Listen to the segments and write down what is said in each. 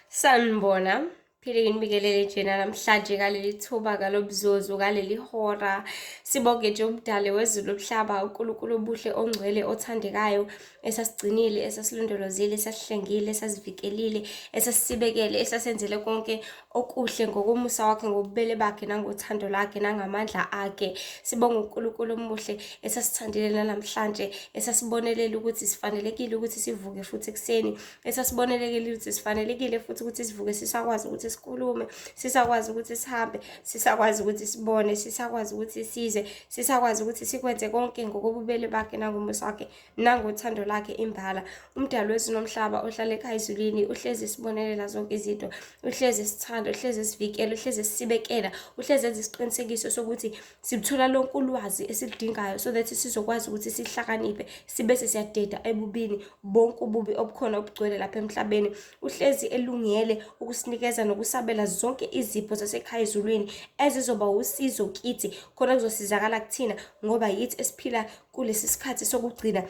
Sanibona, phile nginibingelele nje namhlanje ngaleli thuba ngalomzuzu ngaleli hora. Sibonge nje umdali wezulu nomhlaba, uNkulunkulu obuhle ongcwele othandekayo esasigcinile, esasilondolozile, esasihlengile, esasivikelile, esasibekele, esasenzele konke okuhle ngokomusa wakhe, ngobubele bakhe nangothando lwakhe nangamandla akhe. Sibonge uNkulunkulu omuhle esasithandile nanamhlanje, esasibonelela ukuthi sifanelekile ukuthi sivuke futhi ekuseni, esasibonelekile ukuthi sifanelekile futhi ukuthi sivuke sisakwazi ukuthi sikhulume, sisakwazi ukuthi sihambe, sisakwazi ukuthi sibone, sisakwazi ukuthi sizwe, sisakwazi ukuthi sikwenze konke ngokobubele bakhe nangomusa wakhe nangothando lakhe imbala. Umdali wezulu nomhlaba ohlala ekhaya ezulwini uhlezi esibonelela zonke izinto, uhlezi esithanda, uhlezi esivikela, uhlezi esibekela, uhlezi enza isiqinisekiso sokuthi sithola lonke ulwazi esiludingayo so that sizokwazi ukuthi sihlakaniphe, sibese siyadeda ebubini bonke ububi obukhona obugcwele lapha emhlabeni. Uhlezi elungele ukusinikeza nokusabela zonke izipho zasekhaya ezulwini ezizoba usizo kithi, khona kuzosizakala kuthina ngoba yithi esiphila kulesi sikhathi sokugcina,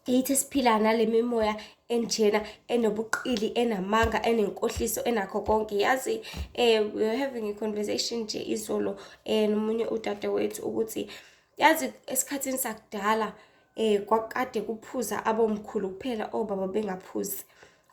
yithi esiphila nale mimoya enjena enobuqili, enamanga, enenkohliso, enakho konke. Yazi, we were having a conversation nje izolo nomunye udadewethu ukuthi yazi esikhathini sakudala kwakade kuphuza abomkhulu kuphela, obaba bengaphuzi.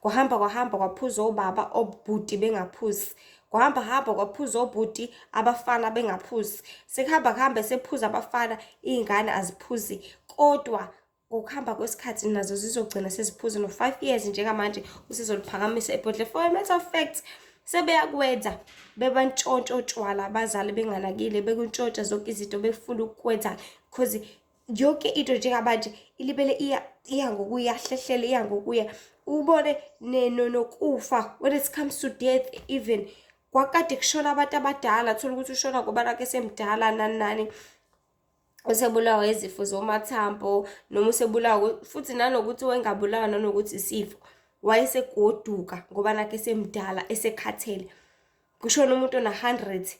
Kwahamba kwahamba kwaphuza obaba, obhuti bengaphuzi. Kwahamba hamba kwaphuza obhuti, abafana bengaphuzi. Sekuhamba kuhambe sephuza abafana, iy'ngane aziphuzi. Kodwa ngokuhamba kwesikhathi nazo zizogcina seziphuza. No-5 years njengamanje usezoliphakamisa ibhodlela. For a matter of fact, sebeyakwenza bebantshontsha otshwala abazali benganakile, bekuntshontsha zonke izinto befuna ukukwenza, cause yonke into njengamanje ilibele iya iya ngokuya hlehlela, iya ngokuya. Ubone nokufa, when it comes to death, even kwakade kushona abantu abadala, thola ukuthi ushona ngoba nakhe esemdala, nani nani, usebulawa izifo zomathambo noma usebulawa futhi, nanokuthi wengabulawa nanokuthi isifo, wayesegoduka ngoba nakhe esemdala, esekhathele. Kushona umuntu ona-100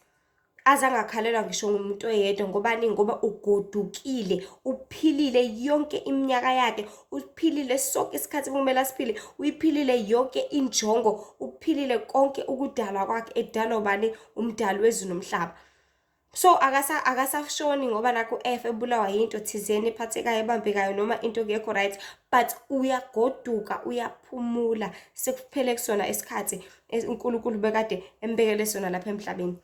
aze angakhalelwa ngisho ngumuntu oyedwa. Ngobani? Ngoba ugodukile, uphilile yonke iminyaka yakhe, uphilile sonke isikhathi kumele asiphile, uyiphilile yonke injongo, uphilile konke ukudalwa kwakhe edalwa ubani? Umdali wezulu nomhlaba. So akasashoni ngoba nakho efe ebulawa yinto thizeni ephathekayo, ebambekayo, noma into engekho right, but uyagoduka, uyaphumula, sekuphele kusona isikhathi uNkulunkulu bekade embekele sona lapha emhlabeni.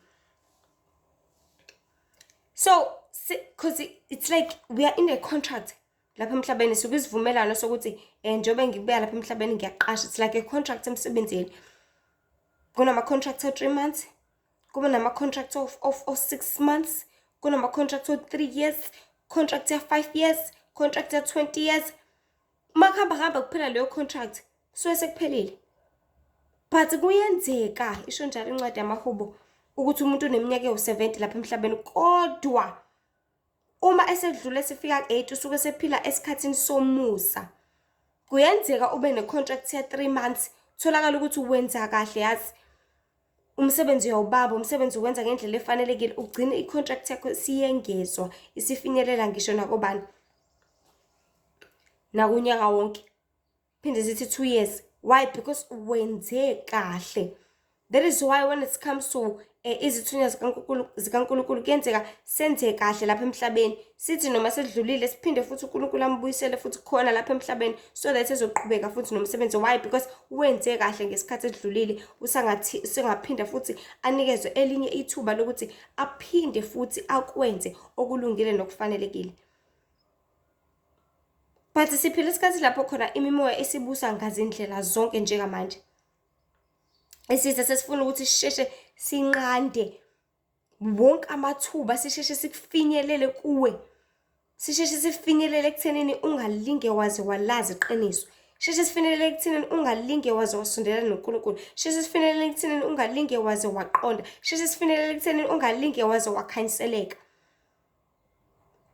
So because it's like we are in a contract lapha emhlabeni, sikusivumelwano sokuthi njengoba ngikubeka lapha emhlabeni, ngiyaqasha. It's like a contract emsebenzini. Kunama-contract o-3 months, kube nama-contract of 6 months, kunama-contract o-3 years, contract ya-5 years, contract ya-20 years. Uma kuhamba kuhamba kuphela leyo contract, kusuke sekuphelile. But kuyenzeka, isho njalo incwadi yamaHubo, ukuthi umuntu uneminyaka ewu-70 lapha emhlabeni, kodwa uma esedlule sefika ku-80, usuke sephila esikhathini somusa. Kuyenzeka ube ne-contract ya-3 months, tholakala ukuthi wenza kahle, yazi umsebenzi uyawubamba, umsebenzi uwenza ngendlela efanelekile, ugcine i-contract yakho isiyengezwa, isifinyelela ngisho nakobani, nakunyaka wonke, phinde zithi 2 years. Why? Because wenze kahle. That is why when it comes to izithunywa zikaNkulunkulu, kuyenzeka senze kahle lapha emhlabeni, sithi noma sedlulile, siphinde futhi uNkulunkulu ambuyisele futhi khona lapha emhlabeni so that ezoqhubeka futhi nomsebenzi. Why? Because wenze kahle ngesikhathi esidlulile, usangathi usengaphinda futhi anikezwe elinye ithuba lokuthi aphinde futhi akwenze okulungile nokufanelekile. But siphila isikhathi lapho khona imimoya esibusa ngazindlela zonke njengamanje. Isitha sesifuna ukuthi sisheshe sinqande wonke amathuba, sisheshe sikufinyelele kuwe, sisheshe sifinyelele ekuthenini ungalinge waze walazi iqiniso, sheshe sifinyelele ekuthenini ungalinge waze wasondelana noNkulunkulu, sheshe sifinyelele ekuthenini ungalinge waze waqonda, sheshe sifinyelele ekuthenini ungalinge waze wakhanyiseleka.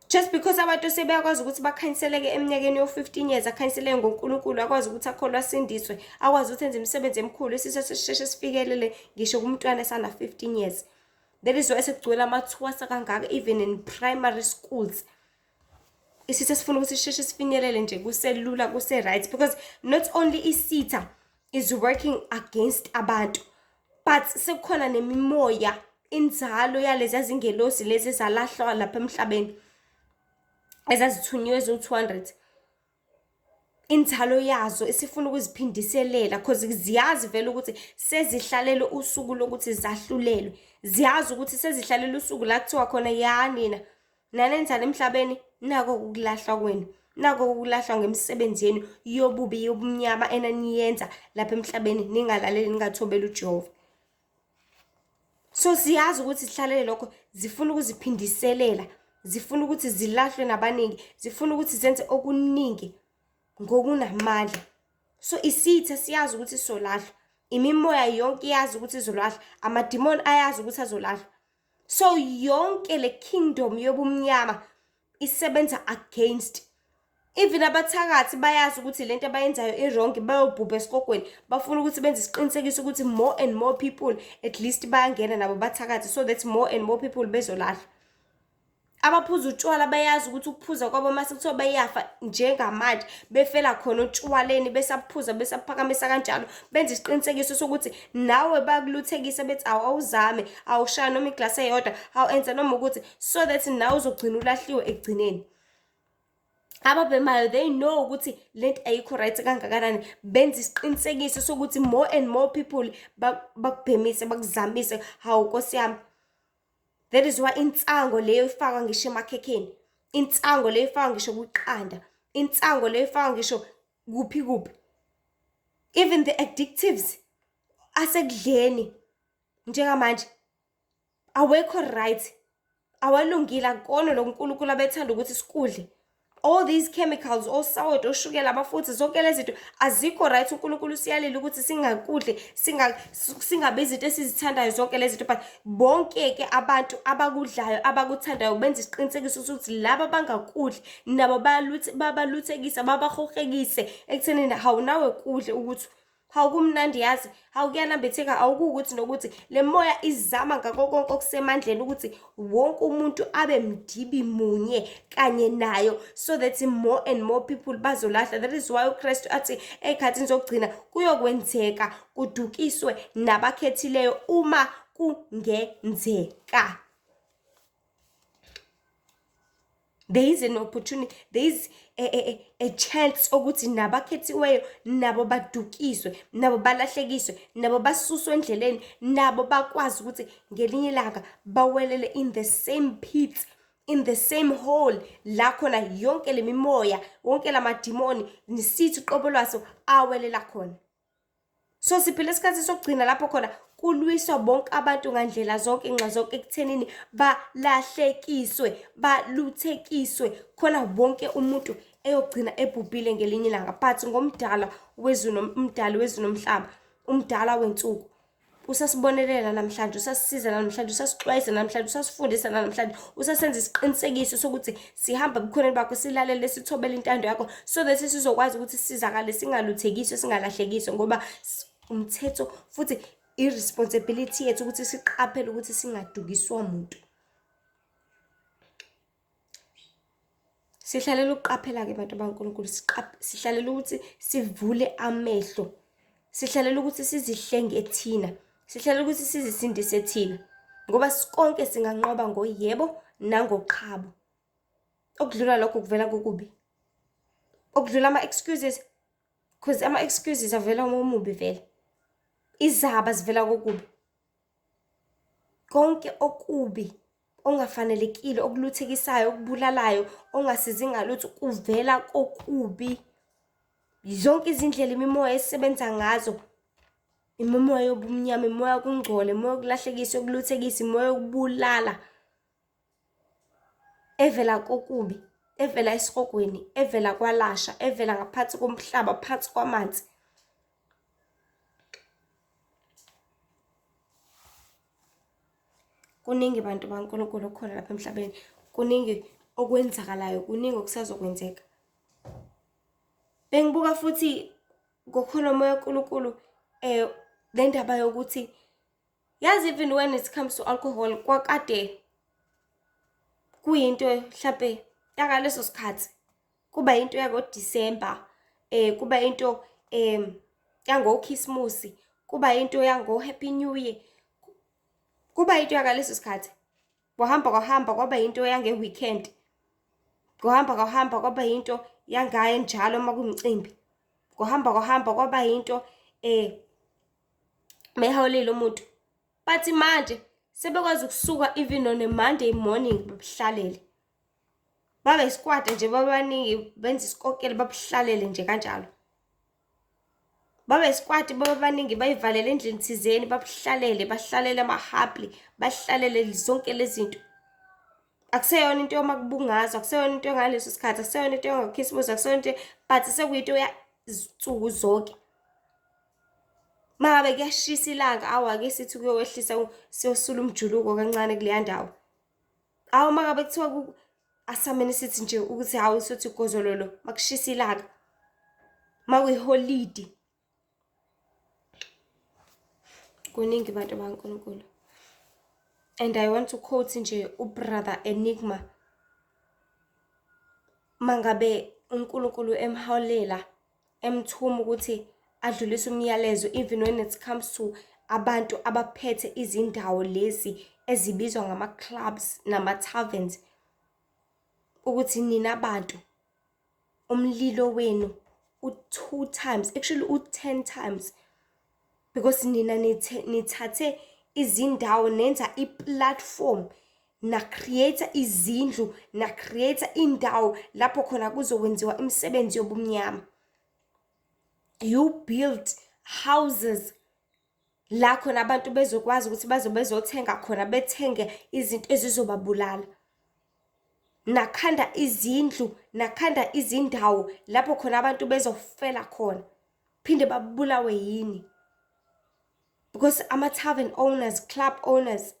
Just because abantu sebeyakwazi ukuthi bakhanyiseleke eminyakeni yo-15 years, akhanyiseleke ngoNkulunkulu, akwazi ukuthi akholwe, asindiswe, akwazi ukuthi enze imisebenzi emikhulu, isitha sisheshe sifikelele ngisho kumntwana esana-15 years. That is why sekugcwele amathwasa kangaka, even in primary schools. Isitha sifuna ukuthi sisheshe sifinyelele nje kuselula, kuse-right, because not only isitha is working against abantu, but sekukhona nemimoya, inzalo yalezi zingelosi lezi ezalahlwa lapha emhlabeni ezazithunyiwe eziwu-200, inzalo yazo isifuna ukuziphindiselela cause ziyazi vele ukuthi sezihlalele usuku lokuthi zahlulelwe. Ziyazi ukuthi sezihlalele usuku la kuthiwa khona ya nina nanenzani emhlabeni, nako ukulahlwa kwenu, nako ukulahlwa ngemisebenzi yenu yobubi yobumnyama enaniyenza lapha emhlabeni, ningalaleli, ningathobeli uJehova. So siyazi ukuthi sihlalele lokho, zifuna ukuziphindiselela, zifuna ukuthi zilahlwe nabaningi, zifuna ukuthi zenze okuningi ngokunamandla. So isitha siyazi ukuthi sizolahlwa, imimoya yonke iyazi ukuthi izolahlwa, amadimoni ayazi ukuthi azolahlwa. So yonke le kingdom yobumnyama isebenza against. Even abathakathi bayazi ukuthi lento abayenzayo i-wrong, bayobhubha esikogweni. Bafuna ukuthi benze isiqinisekiso ukuthi more and more people at least bayangena nabo bathakathi, so that more and more people bezolahlwa. Abaphuza utshwala bayazi ukuthi ukuphuza kwabo mase kuthiwa bayafa njengamanje, befela khona otshwaleni, besaphuza besaphakamisa kanjalo, benza isiqinisekiso sokuthi nawe bayakuluthekisa bethi awu awuzame, awushaya noma iglasi eyodwa, awu enza noma ukuthi, so that nawe uzogcina ulahliwe ekugcineni. Ababhemayo they know ukuthi lento ayikho right kangakanani, benza isiqinisekiso sokuthi more and more people bakubhemise, bakuzamise. Hawu Nkosi yami, that is why insango leyo ifakwa ngisho emakhekheni, insango leyo ifakwa ngisho kwiqanda, insango leyo ifakwa ngisho kuphi kuphi. Even the addictives asekudleni njengamanje awekho right, awalungile, akukona lo uNkulunkulu abethanda ukuthi sikudle. All these chemicals, osawoti, oshukela, amafutha, zonke lezi zinto azikho right. uNkulunkulu usiyalile ukuthi singakudli, singabi izinto esizithandayo zonke lezi zinto, but bonke-ke abantu abakudlayo, abakuthandayo, benza isiqinisekiso sokuthi laba abangakudli nabo babaluthekisa, babahohekise ekuthenini hawu nawe kudle, ukuthi hawu kumnandi yazi, hawu kuyanambitheka, awukuwukuthi nokuthi. Le moya izama ngakho konke okusemandleni ukuthi wonke umuntu abe mdibi munye kanye nayo, so that more and more people bazolahla. That is why uKristu athi ey'khathini zokugcina kuyokwenzeka kudukiswe nabakhethileyo uma kungenzeka. There is an opportunity, there is a chance ukuthi nabakhethiweyo nabo badukiswe, nabo balahlekiswe, nabo basuswe endleleni, nabo bakwazi ukuthi ngelinye ilanga bawelele in the same pit, in the same hole la khona yonke le mimoya, wonke lamadimoni nisithi uqobo lwaso awelela khona. So siphila isikhathi sokugcina lapho khona kulwiswa bonke abantu ngandlela zonke, nxa zonke, ekuthenini balahlekiswe, baluthekiswe, khona wonke umuntu eyogcina ebhubhile ngelinye ilanga. But ngomdala wezulu, umdali wezulu nomhlaba, umdala wensuku, usasibonelela namhlanje, usasisiza namhlanje, usasixwayisa namhlanje, usasifundisa namhlanje, usasenza isiqinisekiso sokuthi sihamba ebukhoneni bakho, silalele, sithobele intando yakho, so that sizokwazi ukuthi sisizakale, singaluthekiswe, singalahlekiswe, ngoba umthetho futhi i-responsibility yethu ukuthi siqaphele ukuthi singadukiswa muntu. Sihlalela ukuqaphela-ke bantu baNkulunkulu, sihlalela ukuthi sivule amehlo, sihlalela ukuthi sizihlenge thina, sihlalela ukuthi sizisindise thina, ngoba konke singanqoba ngoyebo nangoqhabo. Okudlula lokho kuvela kokubi, okudlula ama-excuses, cause ama-excuses avela komubi vele, izaba zivela kokubi. Konke okubi ongafanelekile, okuluthekisayo, okubulalayo, ongasizi ngalutho, kuvela kokubi. Zonke izindlela imimoya esebenza ngazo, imimoya yobumnyama, imimoya yokungcola, imimoya yokulahlekisa, yokuluthekisa, imimoya yokubulala, evela kokubi, evela esihogweni, evela kwalasha, evela ngaphansi komhlaba, phansi kwamanzi. Kuningi bantu baNkulunkulu okukhona lapha emhlabeni, kuningi okwenzakalayo, kuningi okusazokwenzeka. Bengibuka futhi ngokholo moya kaNkulunkulu le ndaba yokuthi yazi even when it comes to alcohol, kwakade kuyinto mhlampe yakaleso sikhathi, kuba into yangoDisemba, kuba into yangokhisimusi, kuba into yango-Happy New Year, kuba into yangaleso sikhathi. Kwahamba kwahamba kwaba into yange-weekend, kwahamba kwahamba kwaba yinto yangaye njalo uma kuwumcimbi, kwahamba kwahamba kwaba yinto meholile umuntu. But manje sebekwazi ukusuka even on a Monday morning babuhlalele. Babe isikwata nje babaningi benza isikokela babuhlalele nje kanjalo. Babe isikwati babaningi bayivalele endlini thizeni babuhlalele, bahlalele amahapli, bahlalele zonke lezi zinto. Akuseyona into yoma kubungazwa, akuseyona into yangaleso sikhathi, akuseyona into yangokhisimusi, akuseyona into, but sekuyinto yansuku zonke. Mangabe kuyashisa ilanga, awu ake sithi kuyowehlisa siyosula umjuluko kancane kuleya ndawo. Awu mangabe kuthiwa asamane sithi nje ukuthi hawu sothi gozololo makushisa ilanga, makuyiholidi. Kuningi bantu bakaNkulunkulu. And I want to quote nje uBrother Enigma. Mangabe uNkulunkulu emholela, emthuma ukuthi adlulise umyalezo even when it comes to abantu abaphethe izindawo lezi ezibizwa ngama-clubs nama-taverns, ukuthi nina bantu umlilo wenu u-2 times, actually u-10 times, because nina nithathe izindawo nenza i-platform, na-create izindlu, na-create indawo lapho khona kuzokwenziwa imisebenzi yobumnyama. You build houses la khona abantu bezokwazi ukuthi bazobe bezothenga khona, bethenge izinto ezizobabulala. Nakhanda izindlu, nakhanda izindawo lapho khona abantu bezofela khona, phinde babulawe yini? Because ama-tavern owners, club owners,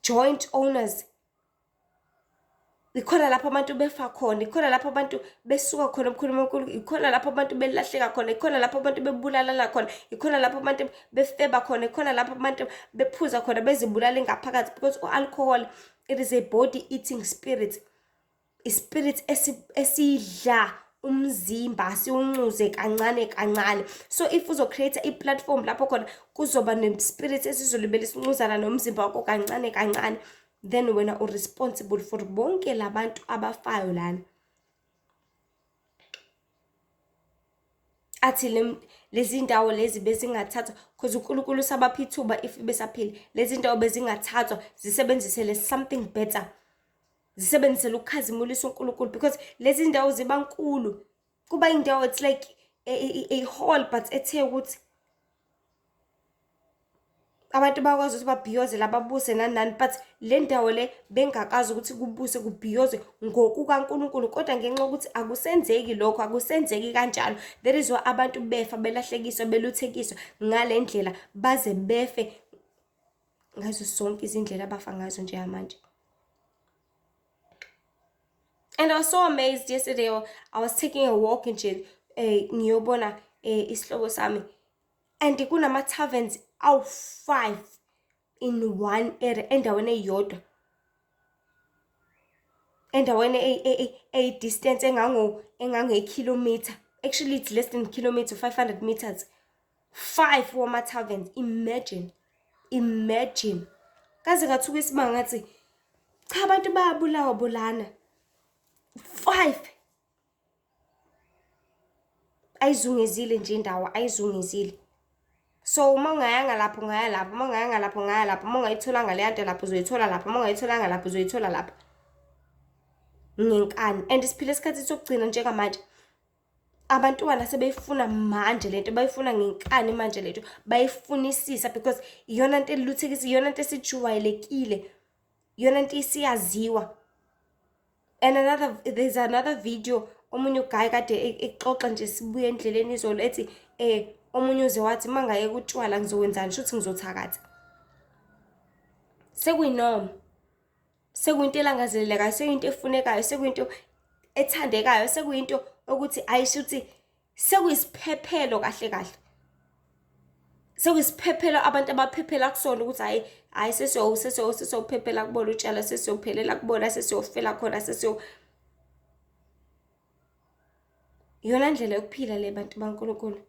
joint owners, ikhona lapho abantu befa khona, ikhona lapho abantu besuka khona obukhulu obukhulu, ikhona lapho abantu belahleka khona, ikhona lapho abantu bebulalana khona, ikhona lapho abantu befeba khona, ikhona lapho abantu bephuza khona, bezibulale ngaphakathi. Because u-alcohol, it is a body eating spirit, ispirit esidla umzimba, siwuncuze kancane kancane. So if uzo-create i-platform lapho khona kuzoba ne-spirit esizolibele sincuzana nomzimba wakho kancane kancane, then wena u-responsible for bonke labantu abafayo lana. Athi lezi ndawo lezi bezingathathwa, cause uNkulunkulu usabapha ithuba if besaphila, lezi ndawo bezingathathwa zisebenzisele something better, zisebenzisele ukukhazimulisa uNkulunkulu, because lezi ndawo ziba nkulu, kuba indawo, it's like a hall, but ethe ukuthi abantu bakwazi ukuthi babhiyoze la, babuse nani nani, but le ndawo le bengakazi ukuthi kubuse kubhiyozwe ngokukaNkulunkulu. Kodwa ngenxa yokuthi akusenzeki lokho, akusenzeki kanjalo, that is why abantu befa, belahlekiswa, beluthekiswa ngale ndlela, baze befe ngazo zonke izindlela abafa ngazo njengamanje. And I was so amazed yesterday, I was taking a walk nje, ngiyobona isihlobo sami, and kunama-taverns awu-5 in one area, endaweni eyodwa, endaweni eyi-distance engange-kilometer, actually it's less than kilometer, 500 meters, 5 wama-taverns. Imagine, imagine. Kaze ngathuka isimanga, ngathi cha, abantu bayabulawa bolana. 5 ayizungezile nje indawo, ayizungezile. So uma ungayanga lapho ungaya lapho, uma ungayanga lapho ungaya lapho, uma ungayitholanga leya nto lapho uzoyithola lapho, uma ungayitholanga lapho uzoyithola lapho. Ngenkani. And siphila esikhathini sokugcina njengamanje. Abantwana sebeyifuna manje lento, bayifuna ngenkani manje lento, bayifunisisa, because iyona nto eluthekisa, iyona nto esijwayelekile, iyona nto isiyaziwa. And another, there's another video, omunye uguy kade exoxa nje, sibuye endleleni izolo, ethi omunye uze wathi mangayeka utshwala ngizokwenzani, shuthi ngizothakatha. Sekuyinoma, sekuyinto elangazelelekayo, sekuyinto efunekayo, sekuyinto ethandekayo, sekuyinto ukuthi ayisho ukuthi sekuyisiphephelo kahle kahle, sekuyisiphephelo abantu abaphephela kusona, ukuthi hayi hayi sesiyophephela kubona utshwala, sesiyophelela kubona, sesiyofela khona, sesiyo. Iyona ndlela yokuphila le, bantu baNkulunkulu.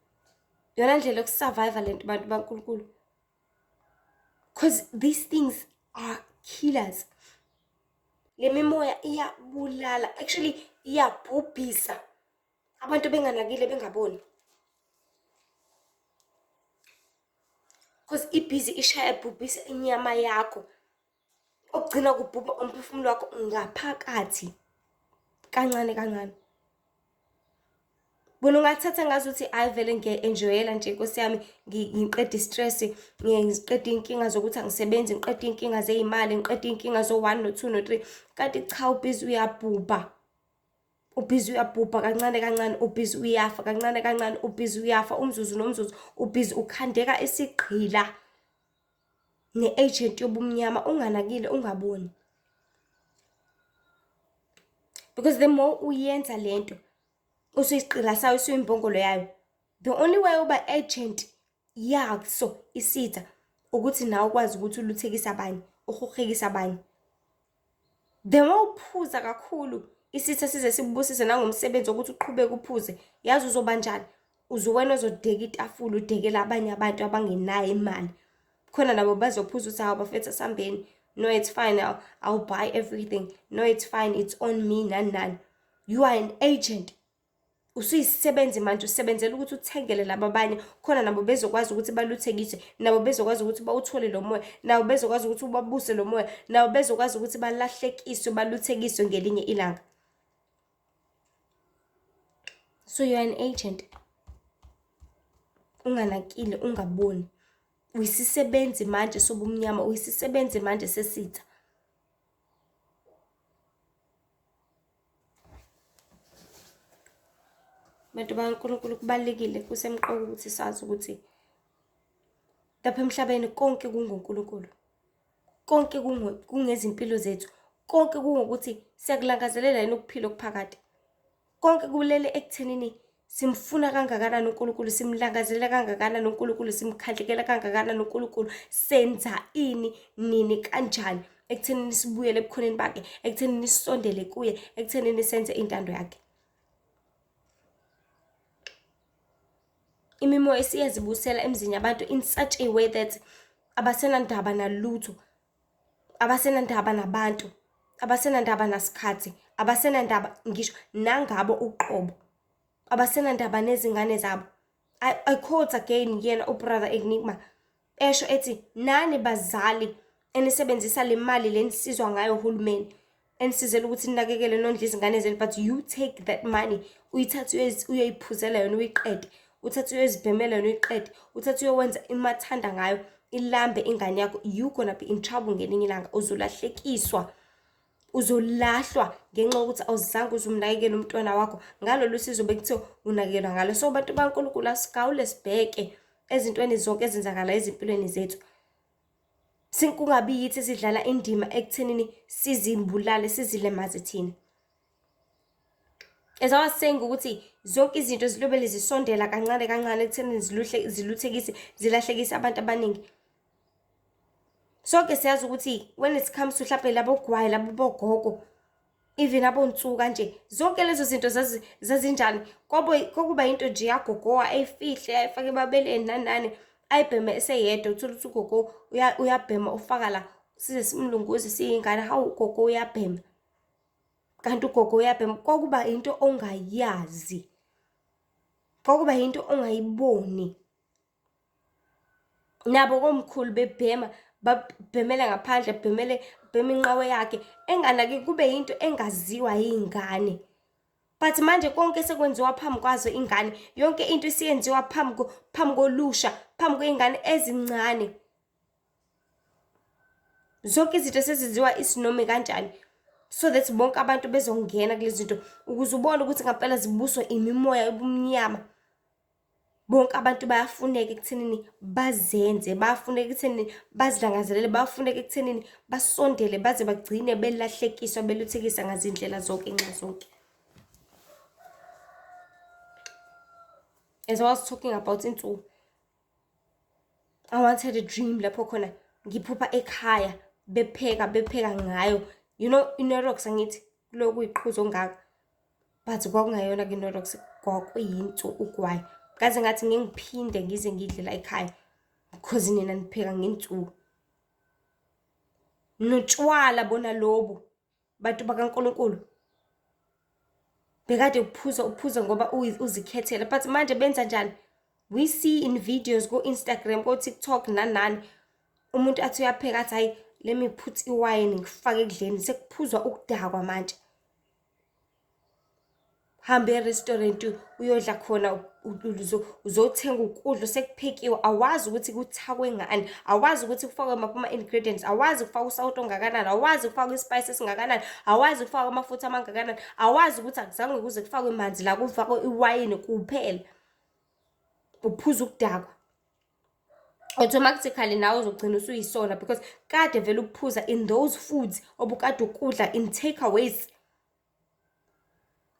Yona ndlela yokusurvive lento bantu baNkulunkulu. Because these things are killers. Le mimoya iyabulala, actually iyabhubhisa abantu benganakile bengaboni. Because ibhizi ishaya ibhubhisa inyama yakho. Okugcina kubhubha umphefumulo wakho ngaphakathi kancane kancane. Wena ungathatha ngazuthi hhayi vele ngiya-enjoyela nje nkosi yami ngiqeda i-stress, ngiqeda iy'nkinga zokuthi angisebenzi, ngiqeda iy'nkinga zey'mali, ngiqeda iy'nkinga zo-one no-two no-three. Kanti cha ubhizi uyabhubha. Ubhizi uyabhubha kancane kancane, ubhizi uyafa kancane kancane, ubhizi uyafa umzuzu nomzuzu, ubhizi ukhandeka isigqila ne-agent yobumnyama unganakile ungaboni. Because the more uyenza lento usuyisigqila sayo usuyimbongolo yayo, the only way uba agent yaso isitha ukuthi nawe ukwazi ukuthi uluthekise abanye, uhuhekise abanye. The more uphuza kakhulu isitha size sikubusise nangomsebenzi wokuthi uqhubeke uphuze, yazi uzoba njani? Uzuwena ozodeka itafula udekele abanye abantu abangenayo imali. Khona nabo bazophuza ukuthi hawu bafethu asihambeni. No, it's fine, I'll buy everything. No, it's fine, it's on me, nani nani. You are an agent. Usuyisisebenzi manje, usebenzela ukuthi uthengele laba abanye khona nabo bezokwazi ukuthi baluthekise, nabo bezokwazi ukuthi bawuthole lo moya, nabo bezokwazi ukuthi ubabuse lo moya, nabo bezokwazi ukuthi balahlekiswe, baluthekiswe ngelinye ilanga. So you're an agent. Unganakile, ungaboni. Uyisisebenzi manje sobumnyama, uyisisebenzi manje sesitha. Bantu bakaNkulunkulu kubalulekile kusemqoka ukuthi sazi ukuthi lapha emhlabeni konke kungoNkulunkulu. Konke kungezimpilo zethu. Konke kungokuthi siyakulangazelela yini ukuphila okuphakade. Konke kulele ekuthenini simfuna kangakanani uNkulunkulu, simlangazelela kangakanani uNkulunkulu, simkhandlekela kangakanani uNkulunkulu, senza ini, nini, kanjani ekuthenini sibuyele ebukhoneni bakhe, ekuthenini sisondele kuye, ekuthenini senze intando yakhe. Imimoya isiyazibusela emzini yabantu in such a way that abasenandaba nalutho, abasenandaba nabantu, abasenandaba nasikhathi, abasenandaba ngisho nangabo uqobo, abasenandaba nezingane zabo. I quote again yena uBrother Enigma esho ethi nani bazali enisebenzisa le mali le nisizwa ngayo uhulumeni enisizela ukuthi ninakekele nondle izingane zenu, but you take that money uyithathe uyoyiphuzela yona uyiqede, uthathe uyozibhemela yona uyiqede, uthathe uyowenza imathanda ngayo ilambe ingane yakho, you gonna be in trouble ngelinye ilanga. Uzolahlekiswa, uzolahlwa ngenxa yokuthi awuzange uzumnakekele umntwana wakho ngalolu sizo bekuthiwa unakekelwa ngalo. So bantu baNkulunkulu asigawule sibheke ezintweni zonke ezenzakala ezimpilweni zethu. Kungabi yithi esidlala indima ekuthenini sizibulale sizilimaze thina. As I was saying ukuthi zonke izinto zilobele zisondela kancane kancane ekuthenini ziluthekise zilahlekise abantu abaningi. Sonke siyazi ukuthi when it comes to mhlampe labo gwayi labo bogogo even abonsuka nje zonke lezo zinto zazinjani kokuba into nje yagogowa eyifihle ayifake emabeleni nani nani ayibheme eseyedwa, uthole ukuthi ugogo uyabhema ufaka la size simlunguze siyingane, hawu ugogo uyabhema, kanti ugogo uyabhema. Kwakuba into ongayazi, kwakuba into ongayiboni. Nabo komkhulu bebhema, babhemela ngaphandle, bhemele bhema inqawe yakhe enganaki, kube yinto engaziwa yingane. But manje konke sekwenziwa phambi kwazo ingane, yonke into isiyenziwa phambi kolusha, phambi kwey'ngane ezincane. Zonke izinto sezenziwa isinome kanjani so that bonke abantu bezongena kulezi zinto ukuze ubone ukuthi ngampela zibuswa imimoya yobumnyama. Bonke abantu bayafuneka ekuthenini bazenze, bayafuneka ekuthenini bazilangazelele, bayafuneka ekuthenini basondele baze bagcine belahlekiswa, beluthekisa ngazindlela zonke nxa zonke. As I was talking about insuku, I once had a dream lapho khona ngiphupha ekhaya bepheka bepheka ngayo, you know iNorox angithi kuloku kuyiqhuzu ongaka, but kwakungayona ke iNorox, kwakuyinto ugwayi. Ngaze ngathi ngeke ngiphinde ngize ngidle la ekhaya because nina nipheka ngensuku. Notshwala bona lobu bantu bakaNkulunkulu. Bekade uphuza uphuza ngoba uzikhethela but manje benza njani? We see in videos ko-Instagram, ko-TikTok nani nani. Umuntu athi uyapheka athi hayi let me put iwayini ngifake ekudleni sekuphuzwa ukudakwa manje. Hambe e-restaurant uyodla khona uzothenga ukudla sekuphekiwe awazi ukuthi kuthakwe ngani awazi ukuthi kufakwe maphi ama-ingredients awazi kufakwa usawoti ongakanani awazi kufakwa ispice esingakanani awazi kufakwa amafutha amangakanani awazi ukuthi akuzange kuze kufakwe manzi la kufakwe iwayini kuphela uphuza ukudakwa automatically nawe uzogcina usuyisona because kade vele ukuphuza in those foods obukade ukudla in takeaways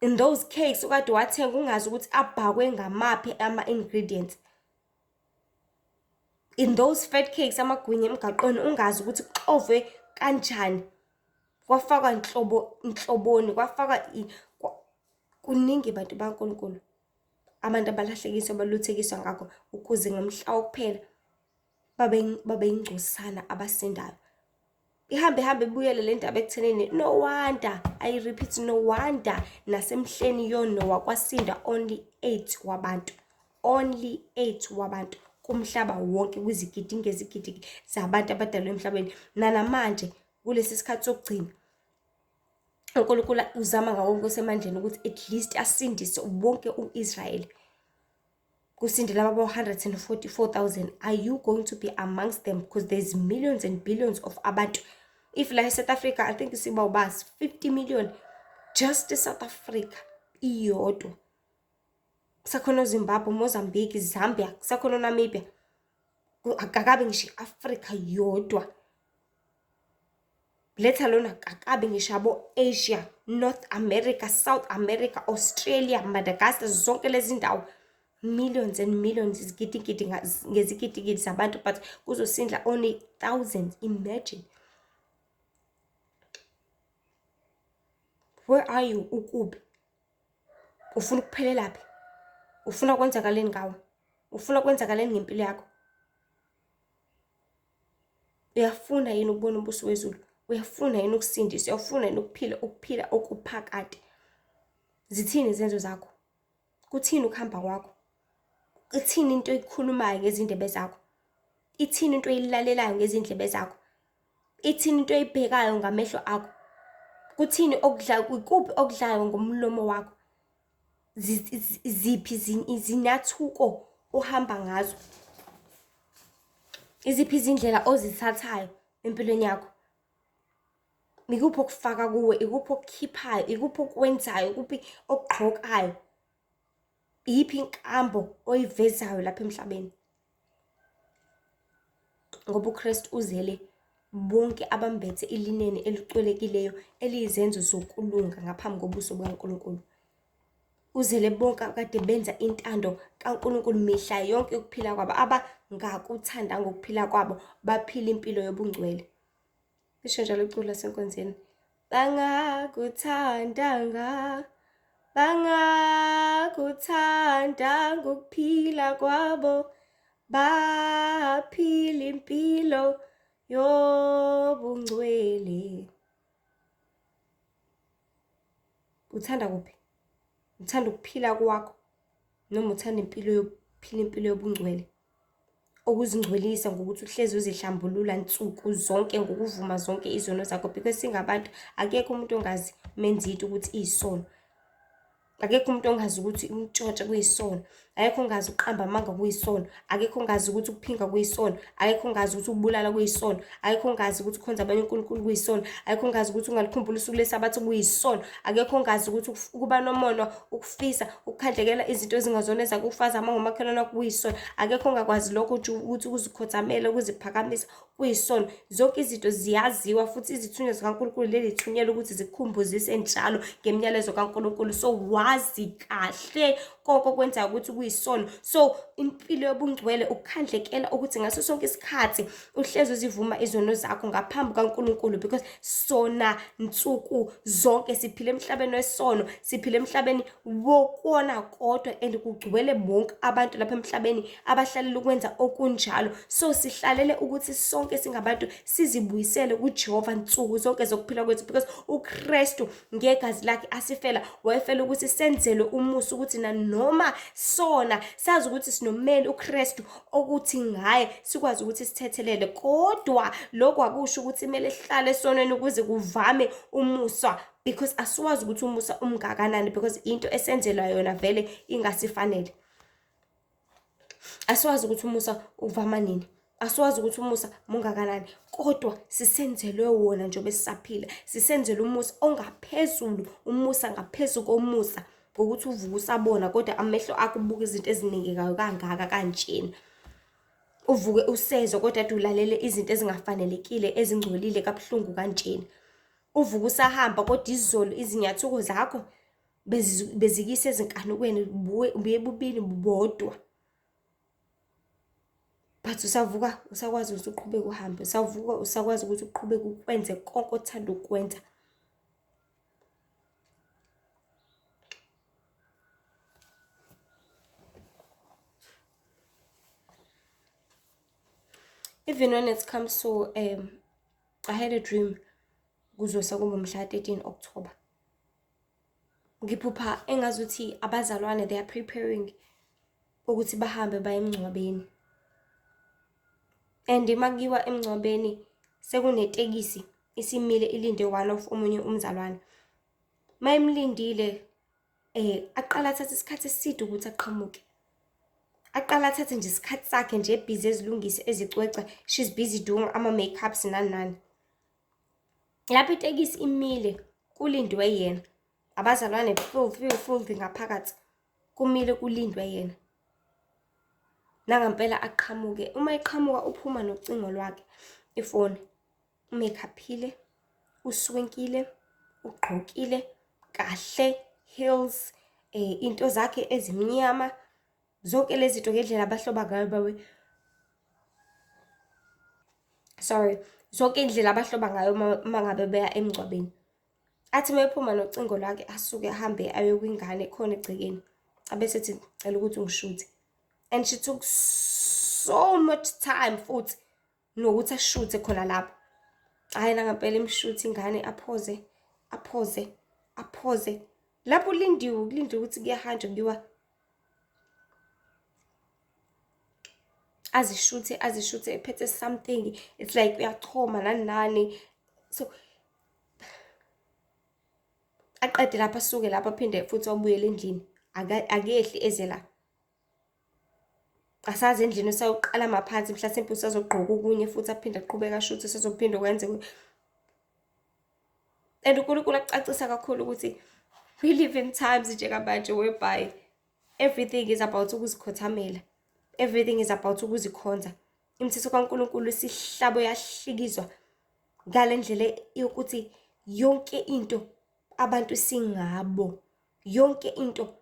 in those cakes okade wathenga ungazi ukuthi abhakwe ngamaphi ama-ingredients in those fat cakes amagwinya emgaqweni ungazi ukuthi kuxovwe kanjani kwafakwa nhlobo nhloboni kwafakwa kuningi bantu baNkulunkulu abantu abalahlekiswa abaluthekiswa ngakho ukuze ngomhla wokuphela babe ingcosana abasindayo. Ihambe ihambe ibuyele le ndaba ekuthenini no wonder, I repeat no wonder nasemhleni yoNowa kwasinda only 8 wabantu. Only 8 wabantu kumhlaba wonke kwizigidi ngezigidi zabantu abadalwe emhlabeni. Nanamanje kulesi sikhathi sokugcina uNkulunkulu uzama ngawo wonke osemandleni ukuthi at least asindise wonke u-Israyeli. Kusinde laba bo-144,000. Are you going to be amongst them? Because there's millions and billions of abantu. If la e-South Africa, I think siba ubasi 50 million just e-South Africa iyodwa. Kusakhona oZimbabwe, Mozambique, Zambia, kusakhona oNamibia. Akakabi ngisho i-Afrika yodwa. Letha lona kakabi ngisho abo-Asia, North America, South America, Australia, Madagascar, zonke lezi ndawo. Millions and millions, izigidigidi ngezigidigidi zabantu, but kuzosinda only thousands. Imagine. Where are you? Ukuphi? Ufuna ukuphelelaphi? Ufuna kwenzakaleni ngawe? Ufuna kwenzakaleni ngempilo yakho? Uyafuna yini ukubona umbuso wezulu? Uyafuna yini ukusindiswa? Uyafuna yini ukuphila ukuphila okuphakade? Zithini izenzo zakho? Kuthini ukuhamba kwakho? Ithini into oyikhulumayo ngezindebe zakho? Ithini into oyilalelayo ngezindlebe zakho? Ithini into oyibhekayo ngamehlo akho? Kuthini okudlayo, ikuphi okudlayo ngomlomo wakho? Ziphi izinyathuko ohamba ngazo? Iziphi izindlela ozithathayo empilweni yakho? Ikuphi okufaka kuwe, ikuphi okukhiphayo, ikuphi okwenzayo, ikuphi okugqokayo? Iyiphi inkambo oyivezayo lapha emhlabeni? Ngoba uKristu uzele bonke abambethe ilineni elicolekileyo eliyizenzo zokulunga ngaphambi kobuso bukaNkulunkulu. Uzele bonke akade benza intando kaNkulunkulu mihla yonke yokuphila kwabo, abangakuthandanga ukuphila kwabo, baphila impilo yobungcwele. Lisho njalo iculo lasenkonzweni. Bangakuthandanga, bangakuthandanga ukuphila kwabo, baphila impilo yobungcwele. Uthanda kuphi? Uthanda ukuphila kwakho noma uthanda impilo yokuphila impilo yobungcwele? Okuzingcwelisa ngokuthi uhlezi uzihlambulula nsuku zonke ngokuvuma zonke izono zakho, because singabantu akekho umuntu ongazi menza into ukuthi iyisono. Akekho umuntu ongazi ukuthi ukutshontsha kuyisono, akekho ongazi ukuqamba amanga kuyisono, akekho ongazi ukuthi ukuphinga kuyisono, akekho ongazi ukuthi ukubulala kuyisono, akekho ongazi ukuthi ukhonza abanye uNkulunkulu kuyisono, akekho ongazi ukuthi ungalikhumbula usuku leSabatha kuyisono, akekho ongazi ukuthi ukuba nomona, ukufisa, ukukhandlekela izinto ezingazona ezakho, ukufaza amanga umakhelwane wakho kuyisono, akekho ongakwazi lokho ukuthi ukuzikhothamela, ukuziphakamisa kuyisono. Zonke izinto ziyaziwa futhi izithunywa zikaNkulunkulu leli thunyelwa ukuthi zikukhumbuzise njalo ngemiyalezo kaNkulunkulu. So wazi kahle konke okwenzayo ukuthi kuyisono. So impilo yobungcwele ukukhandlekela ukuthi ngaso sonke isikhathi uhlezi uzivuma izono zakho ngaphambi kaNkulunkulu, because sona nsuku zonke siphila emhlabeni wesono, siphila emhlabeni wokona kodwa, and kugcwele bonke abantu lapha emhlabeni abahlalela ukwenza okunjalo. So sihlalele ukuthi sonke singabantu sizibuyisele kuJehova nsuku zonke zokuphila kwethu, because uKristu ngegazi lakhe asifela wayefela ukuthi senzelwe umusa, ukuthi nanoma sona sazi ukuthi sinommeli uKristu okuthi ngaye sikwazi ukuthi sithethelele, kodwa lokho akusho ukuthi kumele sihlale esonweni ukuze kuvame umusa, because asiwazi ukuthi umusa umngakanani, because into esenzelwa yona vele ingasifanele. Asiwazi ukuthi umusa uvama nini, asiwazi ukuthi umusa mungakanani, kodwa sisenzelwe wona njengoba sisaphila, sisenzelwe umusa ongaphezulu, umusa ngaphezu komusa, ngokuthi uvuke usabona kodwa amehlo akho ubuka izinto ezinengekayo kangaka kanjena, uvuke usezwa kodwa ade ulalele izinto ezingafanelekile ezingcolile kabuhlungu kanjena, uvuke usahamba kodwa izolo izinyathuko zakho bezikise ezinkanukweni, buye bubili bodwa, but usavuka usakwazi ukuthi uqhubeke uhambe, usavuka usakwazi ukuthi uqhubeke ukwenze konke othanda ukukwenza. Even when it comes to I had a dream kuzosa kuba mhla 13 October. Ngiphupha engazuthi abazalwane they are preparing ukuthi bahambe baye emngcwabeni. And makuyiwa emngcwabeni sekunetekisi isimile ilinde one of omunye umzalwane. Mayimlindile aqala athathe isikhathi eside ukuthi aqhamuke. Aqala athathe nje isikhathi sakhe nje ebhizi ezilungise ezicweca, she's busy doing ama-makeups nani nani. Lapho itekisi imile kulindwe yena, abazalwane full full full ngaphakathi, kumile kulindwe yena. Nangampela aqhamuke, uma eqhamuka uphuma nocingo lwakhe, ifoni, umakeuphile, uswenkile, ugqokile kahle, heels, into zakhe ezimnyama, zonke lezi zinto ngendlela abahloba ngayo bawe, sorry, zonke indlela abahloba ngayo uma ngabe beya emngcwabeni. Athi uma ephuma nocingo lwakhe asuke ahambe aye kwingane khona egcekeni, abese ethi ngicela ukuthi ungishuthe. And she took so much time futhi nokuthi ashuthe khona lapho. Hhayi nangampela imshuthe ingane, aphoze aphoze aphoze lapho ulindiwe, kulindiwe ukuthi kuyahanjwa kuyiwa, azishuthe azishuthe ephethe something, it's like uyachoma nani nani. So aqede lapho asuke lapho aphinde futhi wabuyela endlini, akehli eze la. Asazi endlini usawuqala maphansi, mhlasimpe usazogqoka okunye futhi aphinde aqhubeke ashuthe, usazophinde kwenze. And uNkulunkulu akucacisa kakhulu ukuthi we live in times njengamanje whereby everything is about ukuzikhothamela, everything is about ukuzikhonza. Imithetho kaNkulunkulu isihlabo yahlikizwa ngale ndlela yokuthi yonke into abantu singabo, yonke into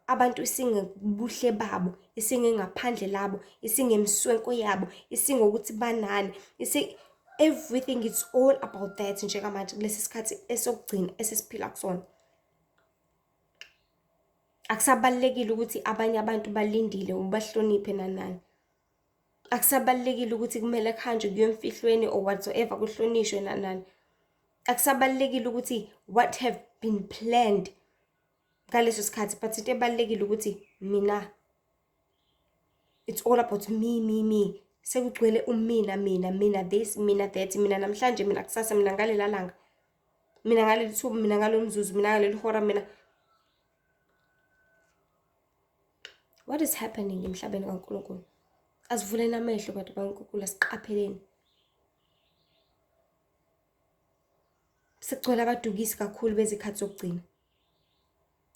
abantu isingebuhle babo, isingengaphandle labo, isingemswenko yabo, isingokuthi banani, everything is all about that njengamanje kulesi sikhathi esokugcina esesiphila kusona. Akusabalulekile ukuthi abanye abantu balindile ubahloniphe nani nani. Akusabalulekile ukuthi kumele kuhanjwe kuyiwe emfihlweni or whatsoever kuhlonishwe nani nani. Akusabalulekile ukuthi what have been planned ngaleso sikhathi, but into ebalulekile ukuthi mina, it's all about me, me, me. Sekugcwele umina, mina, mina this, mina that, mina namhlanje, mina kusasa, mina ngalela langa, mina ngaleli thuba, mina ngalo mzuzu, mina ngaleli hora, mina. What is happening emhlabeni kaNkulunkulu? Asivuleni amehlo bantu bakaNkulunkulu, asiqapheleni. Sekugcwele abadukisi kakhulu bezikhathi zokugcina.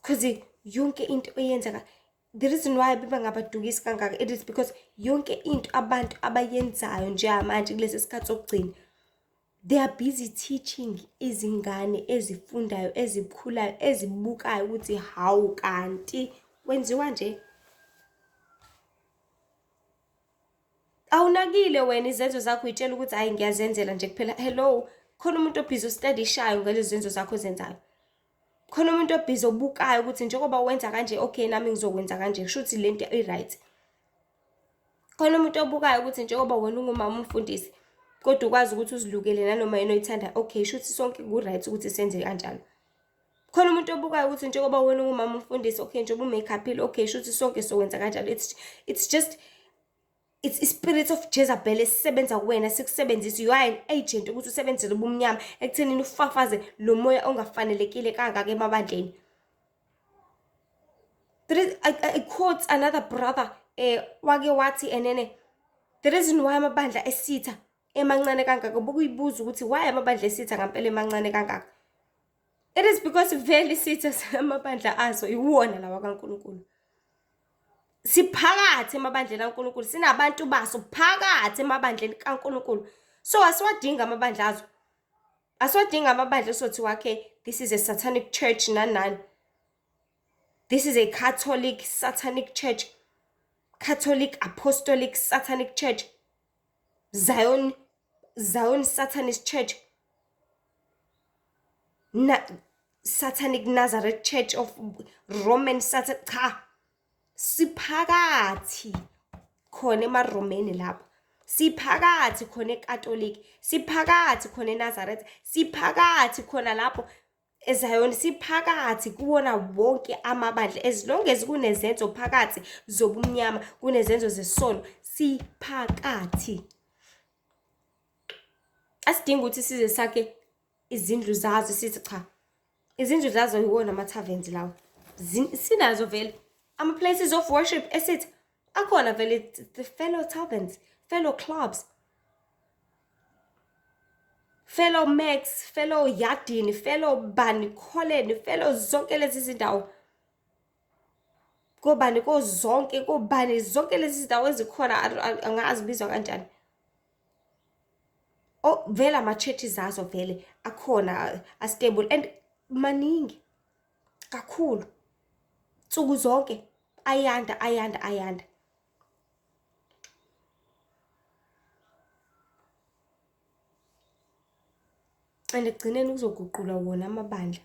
Because yonke into eyenzeka, the reason why beba ngabadukisi kangaka, it is because yonke into abantu abayenzayo njengamanje kulesi sikhathi sokugcina, they are busy teaching izingane ezifundayo, ezikhulayo, ezibukayo ukuthi hawu kanti kwenziwa nje. Awunakile wena izenzo zakho uyitshela ukuthi hayi ngiyazenzela nje kuphela. Hello, khona umuntu obhizi ostadishayo ngalezi zenzo zakho ozenzayo. Khona umuntu obhizi obukayo ukuthi njengoba wenza kanje, okay nami ngizokwenza kanje, kusho ukuthi lento i-right. Khona umuntu obukayo ukuthi njengoba wena ungumama umfundisi, kodwa ukwazi ukuthi uzilukele nanoma yini oyithandayo, okay shuthi sonke ku-right ukuthi senze kanjalo. Khona umuntu obukayo ukuthi njengoba wena ungumama umfundisi, okay njengoba u-make-up-ile, okay shuthi sonke sokwenza kanjalo. It's just it's spirit of Jezebel esisebenza kuwena, sikusebenzisa. You are an agent ukuthi usebenzele ubumnyama ekuthenini ufafaze lo moya ongafanelekile kangaka emabandleni. There is, I quote another brother wake wathi enene the reason why amabandla esitha emancane kangaka, bokuyibuza ukuthi why amabandla esitha ngampela emancane kangaka. It is because vele isitha amabandla azo iwona lawa kaNkulunkulu. Siphakathi emabandleni kaNkulunkulu, sinabantu baso phakathi emabandleni kaNkulunkulu. So asiwadingi amabandla azo. Asiwadingi amabandla sothi wakhe this is a satanic church nani nani. This is a Catholic satanic church. Catholic Apostolic Satanic Church. Zion Satanist Church. Satanic Nazareth Church of Roman Satan. Cha, siphakathi khona emaRomeni lapho, siphakathi khona eKatolika, siphakathi khona eNazareth, siphakathi khona lapho eZayoni, siphakathi kuwona wonke amabandla. As long as kunezenzo phakathi zobumnyama, kunezenzo zesono, siphakathi. Asidingi ukuthi size sakhe izindlu zazo, sithi cha, izindlu zazo yiwona ama-taverns lawo. Sinazo vele ama-places of worship esithi akhona vele, the fellow taverns, fellow clubs, fellow max, fellow yadini, fellow bani kholeni, fellow zonke lezi zindawo, kobani kozonke, kobani zonke lezi zindawo ezikhona, angazi bizwa kanjani. Oh, vele ama-churches azo vele akhona, a-stable and maningi kakhulu, nsuku zonke ayanda, ayanda, ayanda. And ekugcineni kuzoguqulwa wona amabandla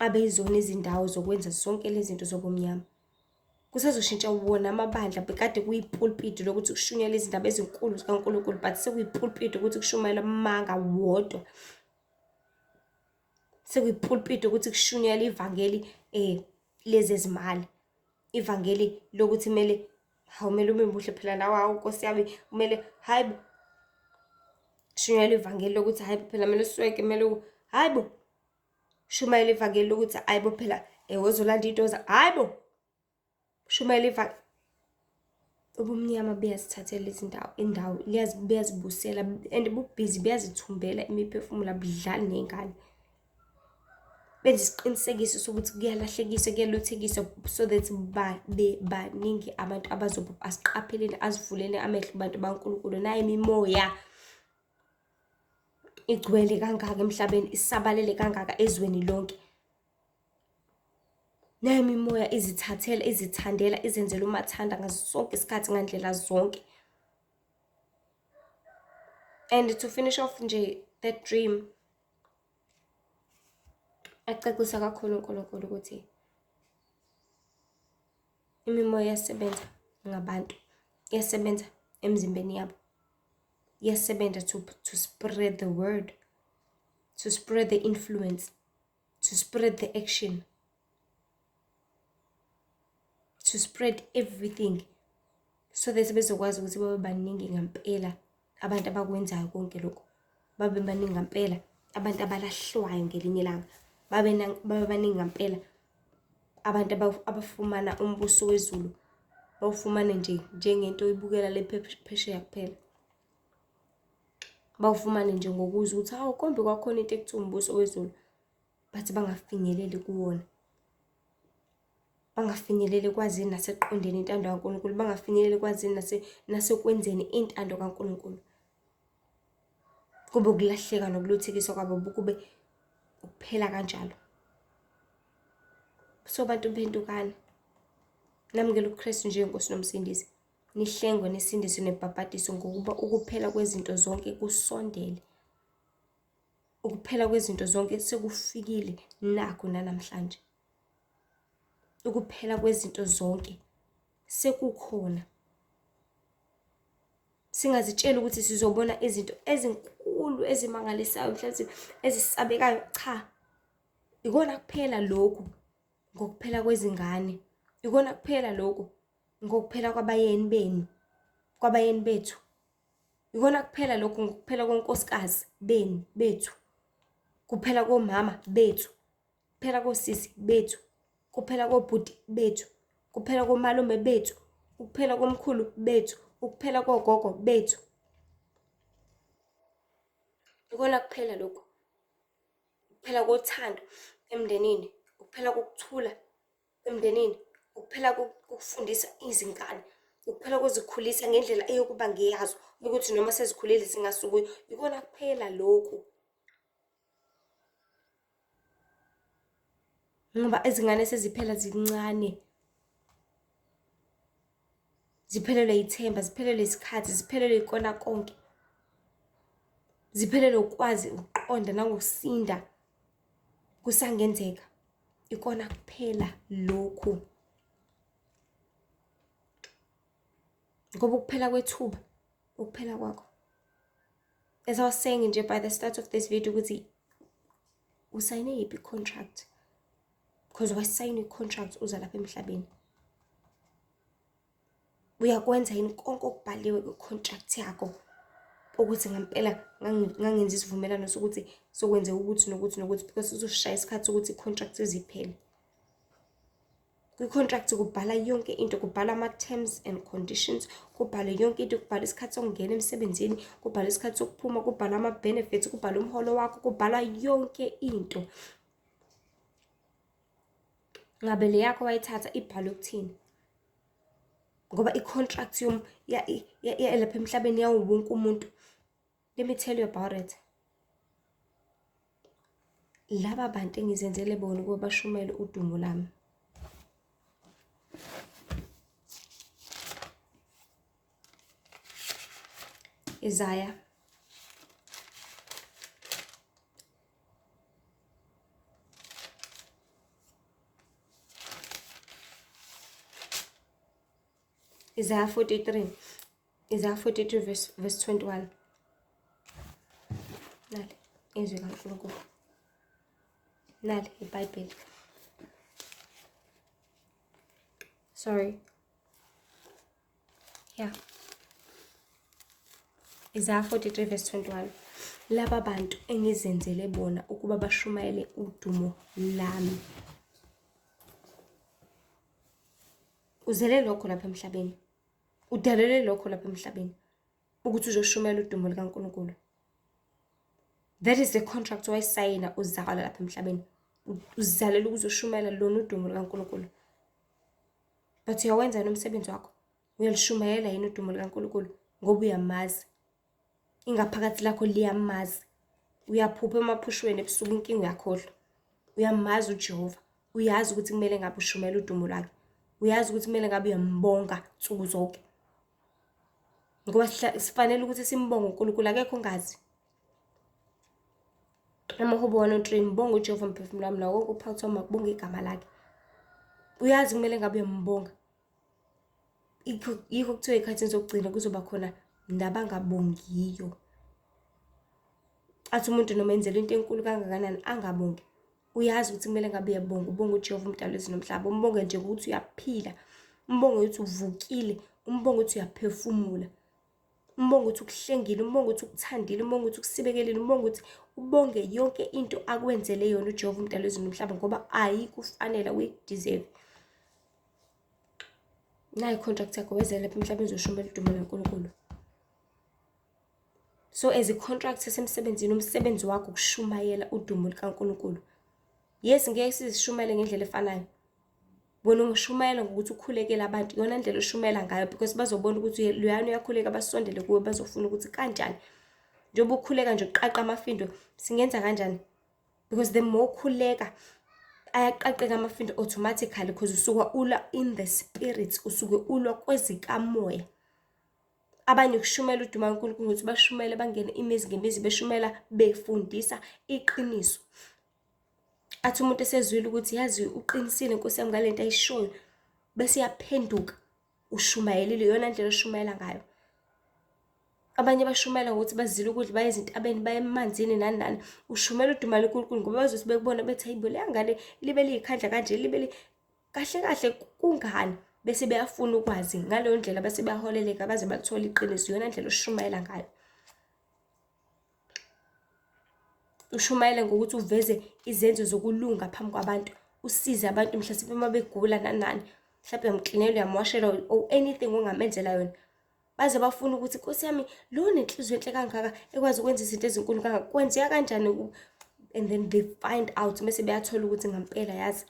abe yizona izindawo zokwenza zonke lezi zinto zobumnyama. Kusazoshintsha wona amabandla, bekade kuyipulpiti lokuthi kushunyayelwe izindaba ezinkulu zikaNkulunkulu, but sekuyipulpiti ukuthi kushumayelwe amanga wodwa. Sekuyipulpiti ukuthi kushunyayelwe ivangeli lezezimali, ivangeli lokuthi kumele hawu kumele ube muhle phela nawe, hawu Nkosi yami, kumele hayi bo, shunyayelwa ivangeli lokuthi hayi bo phela kumele usweke, kumele hayi bo, shumayela ivangeli lokuthi hayi bo phela wozolanda into za, hayi bo, shumayela ivangeli. Ubumnyama buyazithathela izindawo, indawo buyazibusela and bubhizi, buyazithumbela imiphefumulo, abudlali ney'ngane. Benza isiqinisekiso sokuthi kuyalahlekiswa, kuyaluthekiswa, so that babe baningi abantu abazobe. Asiqapheleni, asivuleni amehlo bantu baNkulunkulu. Nayi imimoya igcwele kangaka emhlabeni, isabalele kangaka ezweni lonke. Nayi imimoya izithathela, izithandela, izenzela umathanda ngaso sonke isikhathi, ngandlela zonke. And to finish off nje that dream, acacisa kakhulu uNkulunkulu ukuthi imimoya iyasebenza ngabantu, iyasebenza emzimbeni yabo, iyasebenza to spread the word, to spread the influence, to spread the action, to spread everything, so that bezokwazi ukuthi babe baningi ngampela abantu abakwenzayo konke lokho, babe baningi ngampela abantu abalahlwayo ngelinye ilanga, babe baningi ngampela abantu abafumana umbuso wezulu, bawufumane nje njengento oyibukela le phesheya kuphela, bawufumane nje ngokuzwa ukuthi hawu kombe kwakhona into ekuthiwa umbuso wezulu, but bangafinyeleli kuwona, bangafinyeleli ekwazini naseqondeni intando kaNkulunkulu, bangafinyeleli ekwazini nasekwenzeni intando kaNkulunkulu. Kube ukulahleka nokuluthekiswa kwabo, kube ukuphela kanjalo. So bantu phendukani, namukela uKristu njengenkosi nomsindisi. Nihlengwe nisindiswe nibhabhadiswe ngokuba ukuphela kwezinto zonke kusondele. Ukuphela kwezinto zonke sekufikile nakho nanamhlanje. Ukuphela kwezinto zonke sekukhona. Singazitsheli ukuthi sizobona izinto ezinkulu ezimangalisayo mhlawumbe ezisabekayo. Cha, ikona kuphela lokhu ngokuphela kwezingane, ikona kuphela lokhu ngokuphela kwabayeni benu, kwabayeni bethu. Ikona kuphela lokhu ngokuphela konkosikazi benu bethu, kuphela komama bethu, kuphela kosisi bethu, kuphela kobhuti bethu, kuphela komalume bethu, ukuphela komkhulu bethu, ukuphela kogogo bethu. Ikona kuphela lokhu, ukuphela kothando emndenini, ukuphela kokuthula emndenini, ukuphela kokufundisa izingane, ukuphela kozikhulisa ngendlela eyokuba ngeyazo, ukuthi noma sezikhulile zingasuki. Ikona kuphela lokhu. Ngoba izingane seziphela zincane, ziphelelwe ithemba, ziphelelwe isikhathi, ziphelelwe ikona konke. Ziphelelwe ukwazi ukuqonda nangokusinda kusangenzeka. Ikona kuphela lokhu. Ngoba ukuphela kwethuba, ukuphela kwakho. As I was saying nje by the start of this video ukuthi usayine yiphi i-contract? Because wasayina i-contract uza lapha emhlabeni. Uyakwenza yini konke okubhaliwe kwi-contract yakho ukuthi ngempela ngangenza isivumelwano sokuthi sokwenzeka ukuthi nokuthi nokuthi, because sizoshaya isikhathi sokuthi i-contract iziphele. Kwi-contract kubhala yonke into, kubhala ama-terms and conditions, kubhalwe yonke into, kubhalwa isikhathi sokungena emsebenzini, kubhalwa isikhathi sokuphuma, kubhalwa ama-benefits, kubhalwa umholo wakho, kubhalwa yonke into. Ngabe le yakho wayithatha ibhalwe ukuthini? Ngoba i-contract yalapha emhlabeni yawo wonke umuntu. Let me tell you about it. Laba bantu engizenzele bona ukuba bashumayele udumo lami. Isaiah Isaiah 43 Isaiah 43 verse 21. Nali izwi kaNkulunkulu. Nali iBhayibheli. Sorry. Yeah. Isaiah 43 verse 21. Laba bantu engizenzele bona ukuba bashumayele udumo lami. Uzele lokho lapha emhlabeni. Udalelwe lokho lapha emhlabeni ukuthi uzoshumayela udumo likaNkulunkulu. That is the contract owayisayina uzalwa lapha emhlabeni. Uzalelwe ukuzoshumayela lona udumo likaNkulunkulu. But uyawenza yini umsebenzi wakho? Uyalishumayela yini udumo likaNkulunkulu? Ngoba uyamazi. Ingaphakathi lakho liyamazi. Uyaphupha emaphushweni ebusuku inkinga uyakhohlwa. Uyamazi uJehova. Uyazi ukuthi kumele ngabe ushumayela udumo lwakhe. Uyazi ukuthi kumele ngabe uyambonga nsuku zonke. Ngoba sifanele ukuthi simbonge uNkulunkulu, akekho ongazi. Amahubo 103, mbonge uJehova mphefumulo wami nawo konke okuphakathi kwami makubonge igama lakhe. Uyazi kumele ngabe uyambonga. Yikho kuthiwa ey'khathini zokugcina kuzoba khona nabangabongiyo. Athi umuntu noma enzelwa into enkulu kangakanani angabongi. Uyazi ukuthi kumele ngabe uyabonga, ubonga uJehova umdali wezulu nomhlaba, umbonge nje ngokuthi uyaphila, umbonge ukuthi uvukile, umbonge ukuthi uyaphefumula, umbonge ukuthi ukuhlengile, umbonge ukuthi ukuthandile, umbonge ukuthi ukusibekelile, umbonge ukuthi ubonge yonke into akwenzele yona uJehova umdali wezulu nomhlaba ngoba ayikufanele, awuyideserve. Nayi i-contract yakho wezele lapha emhlabeni uzoshumela udumo likaNkulunkulu. So as i-contract esemsebenzini, umsebenzi wakho ukushumayela udumo likaNkulunkulu. Yes, ngeke sizishumayele ngendlela efanayo. Wena ungashumayela ngokuthi ukhulekele abantu, iyona ndlela oshumayela ngayo because bazobona ukuthi loyana uyakhuleka, basondele kuwe, bazofuna ukuthi kanjani. Njengoba ukhuleka nje uqaqa amafindo, singenza kanjani? Because the more ukhuleka ayaqaqeka amafindo automatically because usuka ulwa in the spirit, usuke ulwa kwezikamoya. Abanye ukushumela udumo kaNkulunkulu ukuthi bashumele bangene imizi ngemizi beshumela befundisa iqiniso. Athi umuntu esezwile ukuthi yazi uqinisile Nkosi yami ngale nto ayishoyo, bese uyaphenduka, ushumayelile, iyona ndlela oshumayela ngayo. Abanye bashumayela ngokuthi bazile ukudla, baye ezintabeni, baye emanzini nani nani. Ushumela udumo lukaNkulunkulu ngoba bazothi bekubona bethi hayibo leya ngane libe liyikhandla kanje, libe li kahle kahle kungani bese beyafuna ukwazi ngaleyo ndlela bese beyaholeleka baze bathole iqiniso. Iyona ndlela oshumayela ngayo. Ushumayele ngokuthi uveze izenzo zokulunga phambi kwabantu, usize abantu mhlasimpe uma begula nani nani, mhlawumbe uyamklinela, uyamwashela or anything ongamenzela yona. Baze bafune ukuthi Nkosi yami lo nenhliziyo enhle kangaka ekwazi ukwenza izinto ezinkulu kangaka kwenzeka kanjani and then they find out mese beyathola ukuthi ngampela yazi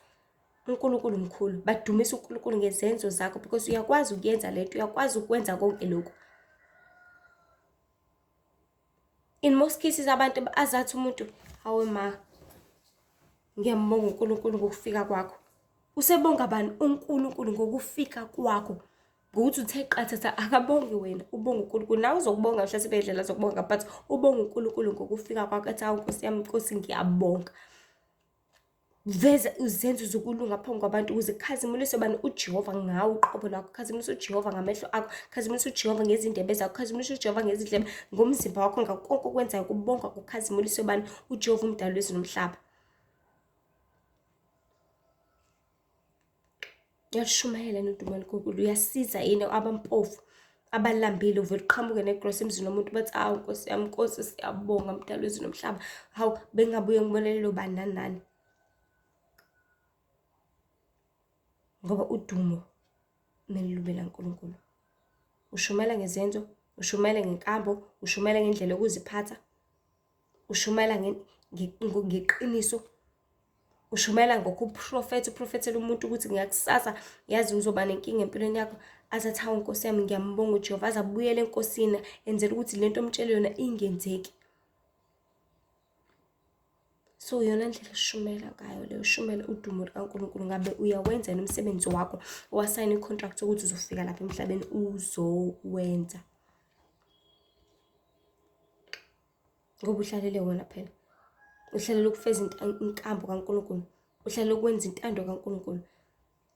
uNkulunkulu mkhulu. Badumisa uNkulunkulu ngezenzo zakho because uyakwazi ukuyenza lento, uyakwazi ukwenza konke lokhu. In most cases abantu azathi umuntu hawe ma ngiyambonga uNkulunkulu ngokufika kwakho. Usebonga bani uNkulunkulu ngokufika kwakho? Ngokuthi uthe qathatha akabongi wena, ubonga uNkulunkulu. Nawe uzokubonga mhla sebedlela azokubonga but ubonga uNkulunkulu ngokufika kwakho ethi hawu Nkosi yami Nkosi ngiyabonga. Veza izenzo zokulunga phambi kwabantu ukuze kukhazimuliswe bani uJehova ngawe uqobo lwakho, khazimulisa uJehova ngamehlo akho, khazimulisa uJehova ngezindebe zakho, khazimulisa uJehova ngezindlebe, ngomzimba wakho, ngakho konke okwenzayo kubonga kukhazimuliswe bani uJehova umdali wezulu nomhlaba. Uyalishumayela yini udumo lukaNkulunkulu? Uyasiza yini abampofu, abalambile? Uvele uqhamuke negrosa emzini womuntu bathi, awu Nkosi yami, Nkosi siyabonga mdali wezulu nomhlaba. Hawu, bengingabuye ngibonelele ubani nani nani. Ngoba udumo kumele lube laNkulunkulu. Ushumayela ngezenzo, ushumayela ngenkambo, ushumayela ngendlela yokuziphatha, ushumayela ngeqiniso, ushumayela ngokuprofetha, uprofethela umuntu ukuthi ngakusasa yazi uzoba nenkinga empilweni yakho, aze athi hawu Nkosi yami ngiyambonga uJehova, aze abuyele eNkosini enzela ukuthi lento omtshele yona ingenzeki. So iyona ndlela eshumayela ngayo leyo, ushumayela udumo lukaNkulunkulu. Ngabe uyawenza yini umsebenzi wakho owasayina i-contract yokuthi uzofika lapha emhlabeni uzowenza? Ngoba uhlalele wona phela, uhlalele ukufeza inkambo kaNkulunkulu, uhlalele ukwenza intando kaNkulunkulu,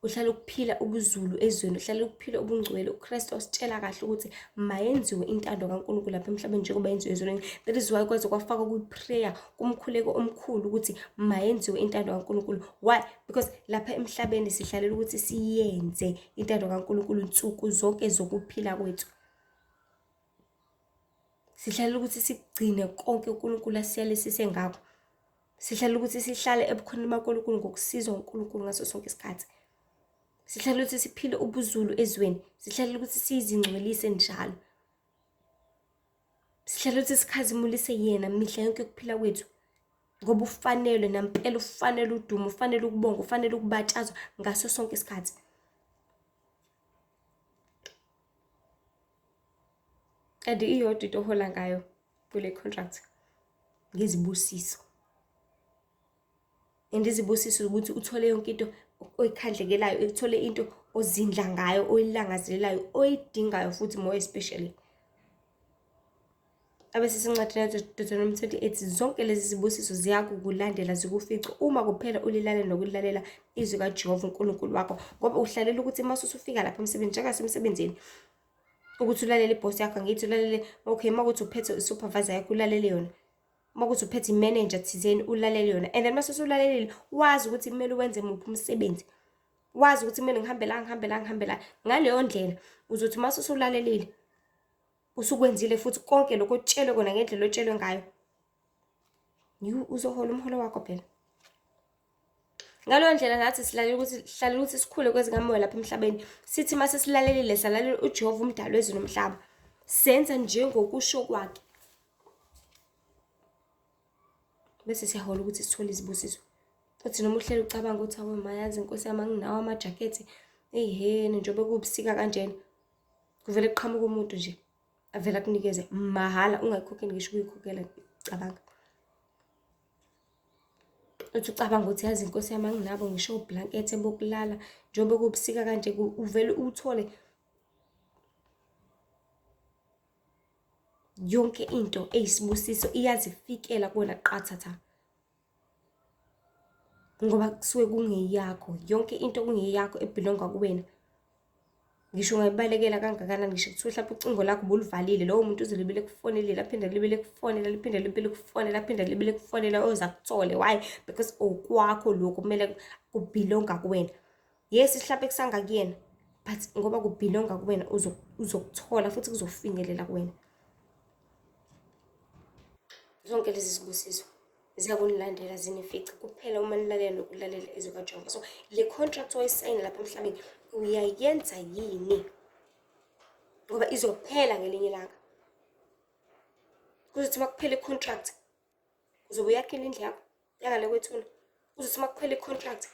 uhlale ukuphila ubuZulu ezweni, uhlale ukuphila ubungcwele. UKristu wasitshela kahle ukuthi mayenziwe intando kaNkulunkulu lapha emhlabeni njengoba yenziwe ezulwini. That is why kwaze kwafakwa kwi-prayer, kumkhuleko omkhulu ukuthi mayenziwe intando kaNkulunkulu. Why? Because lapha emhlabeni sihlalela ukuthi siyenze intando kaNkulunkulu nsuku zonke zokuphila kwethu. Sihlalela ukuthi sigcine konke uNkulunkulu asiyalisise ngakho. Sihlalela ukuthi sihlale ebukhoneni baNkulunkulu ngokusizwa uNkulunkulu ngaso sonke isikhathi. Sihlalela ukuthi siphile ubuZulu ezweni. Sihlalela ukuthi sizingcwelise njalo. Sihlalela ukuthi sikhazimulise yena mihla yonke yokuphila kwethu. Ngoba ufanelwe nampela, ufanele udumo, ufanele ukubonga, ufanele ukubatshazwa ngaso sonke isikhathi. And iyodwa into ohola ngayo kule contract ngezibusiso. And izibusiso ukuthi uthole yonke into oyikhandlekelayo, uthole into ozindla ngayo, oyilangazelelayo, oyidingayo futhi more especially. Abese sencwadini yaseDeuteronomy 28 zonke lezi zibusiso ziyakukulandela zikufice uma kuphela ulilalela nokulilalela izwi kaJehova uNkulunkulu wakho, ngoba uhlalela ukuthi uma usufika lapha emsebenzini, njengasemsebenzini ukuthi ulalele ibhosi yakho, angithi ulalele, okay, uma kuthi uphethe i-supervisor yakho ulalele yona, uma kuthi uphethe i-manager thizeni ulalele yona, and then uma usulalelile wazi ukuthi kumele wenze muphi umsebenzi, wazi ukuthi kumele ngihambe la, ngihambe la, ngihambe la. Ngaleyo ndlela uzothi uma usulalelile usukwenzile futhi konke lokho otshelwe kona ngendlela otshelwe ngayo, uzohola umholo wakho phela. Ngaleyo ndlela nathi silalela ukuthi sihlalela ukuthi sikhule kwezikamoya lapha emhlabeni. Sithi uma sesilalelile salalela uJehova umdali wezulu nomhlaba, senza njengokusho kwakhe, bese siyahola ukuthi sithole izibusiso. Uthi noma uhleli ucabanga ukuthi awe ma yazi inkosi yami anginawo amajakhethi, eyiheni njengoba kuwubusika kanjena, kuvele kuqhamuka umuntu nje avele akunikeze mahhala ungayikhokheli ngisho ukuyikhokhela. Cabanga uthi ucabanga ukuthi yazi inkosi yami anginabo ngisho oblankethe bokulala njengoba kuwubusika kanje, uvele uthole. Yonke into eyisibusiso iyazifikela kuwena qathatha. Ngoba kusuke kungeyakho, yonke into kungeyakho ebhilonga kuwena. Ngisho ungayibalekela kangakanani, ngisho kuthiwa mhlawumbe ucingo lakho ubuluvalile, lowo muntu uze libele kufonelile, aphinde libele kufonela, liphinde libele kufonela, aphinde libele kufonela, oze akuthole. Why? Because okwakho lokhu kumele kubhilonga kuwena. Yes, mhlawumbe kusanga kuyena, but ngoba kubhilonga kuwena uzokuthola futhi kuzofinyelela kuwena. Zonke lezi zibusiso ziyakunilandela zinifice kuphela uma nilalela nokulalela izwi kaJehova. So le contract oyisayina lapha emhlabeni uyayenza yini? Ngoba izophela ngelinye ilanga. Kuzothi uma kuphela i-contract uzobe uyakhile indlu yakho yangale kwethuna. Kuzothi uma kuphela i-contract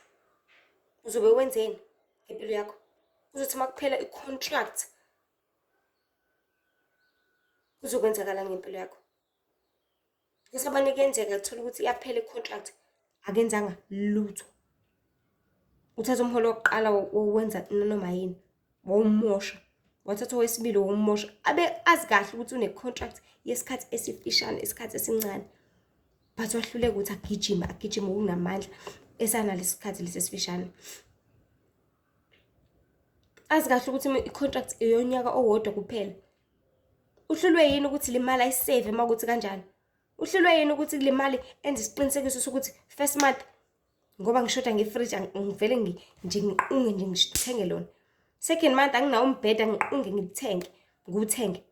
uzobe wenzeni ngempilo yakho? Kuzothi uma kuphela i-contract kuzokwenzakalani ngempilo yakho? Kusabane kuyenzeka kuthola ukuthi iyaphela i-contract akenzanga lutho. Uthatha umholo wokuqala wowenza noma yini, wawumosha. Wathatha owesibili wawumosha. Abe azi kahle ukuthi une-contract yesikhathi esifishane, isikhathi esincane. But wahluleka ukuthi agijime, agijime ngokunamandla esanalesi sikhathi lesi esifishane. Azi kahle ukuthi i-contract eyonyaka owodwa kuphela. Uhlulwe yini ukuthi le mali ayisave uma kuthi kanjani? Uhlulwe yini ukuthi le mali enze isiqinisekiso sokuthi first month ngoba ngishoda ngefriji ngivele nje ngiqunge nje ngithenge lona. Second month anginawo umbheda ngiqunge ngithenge, ngiwuthenge.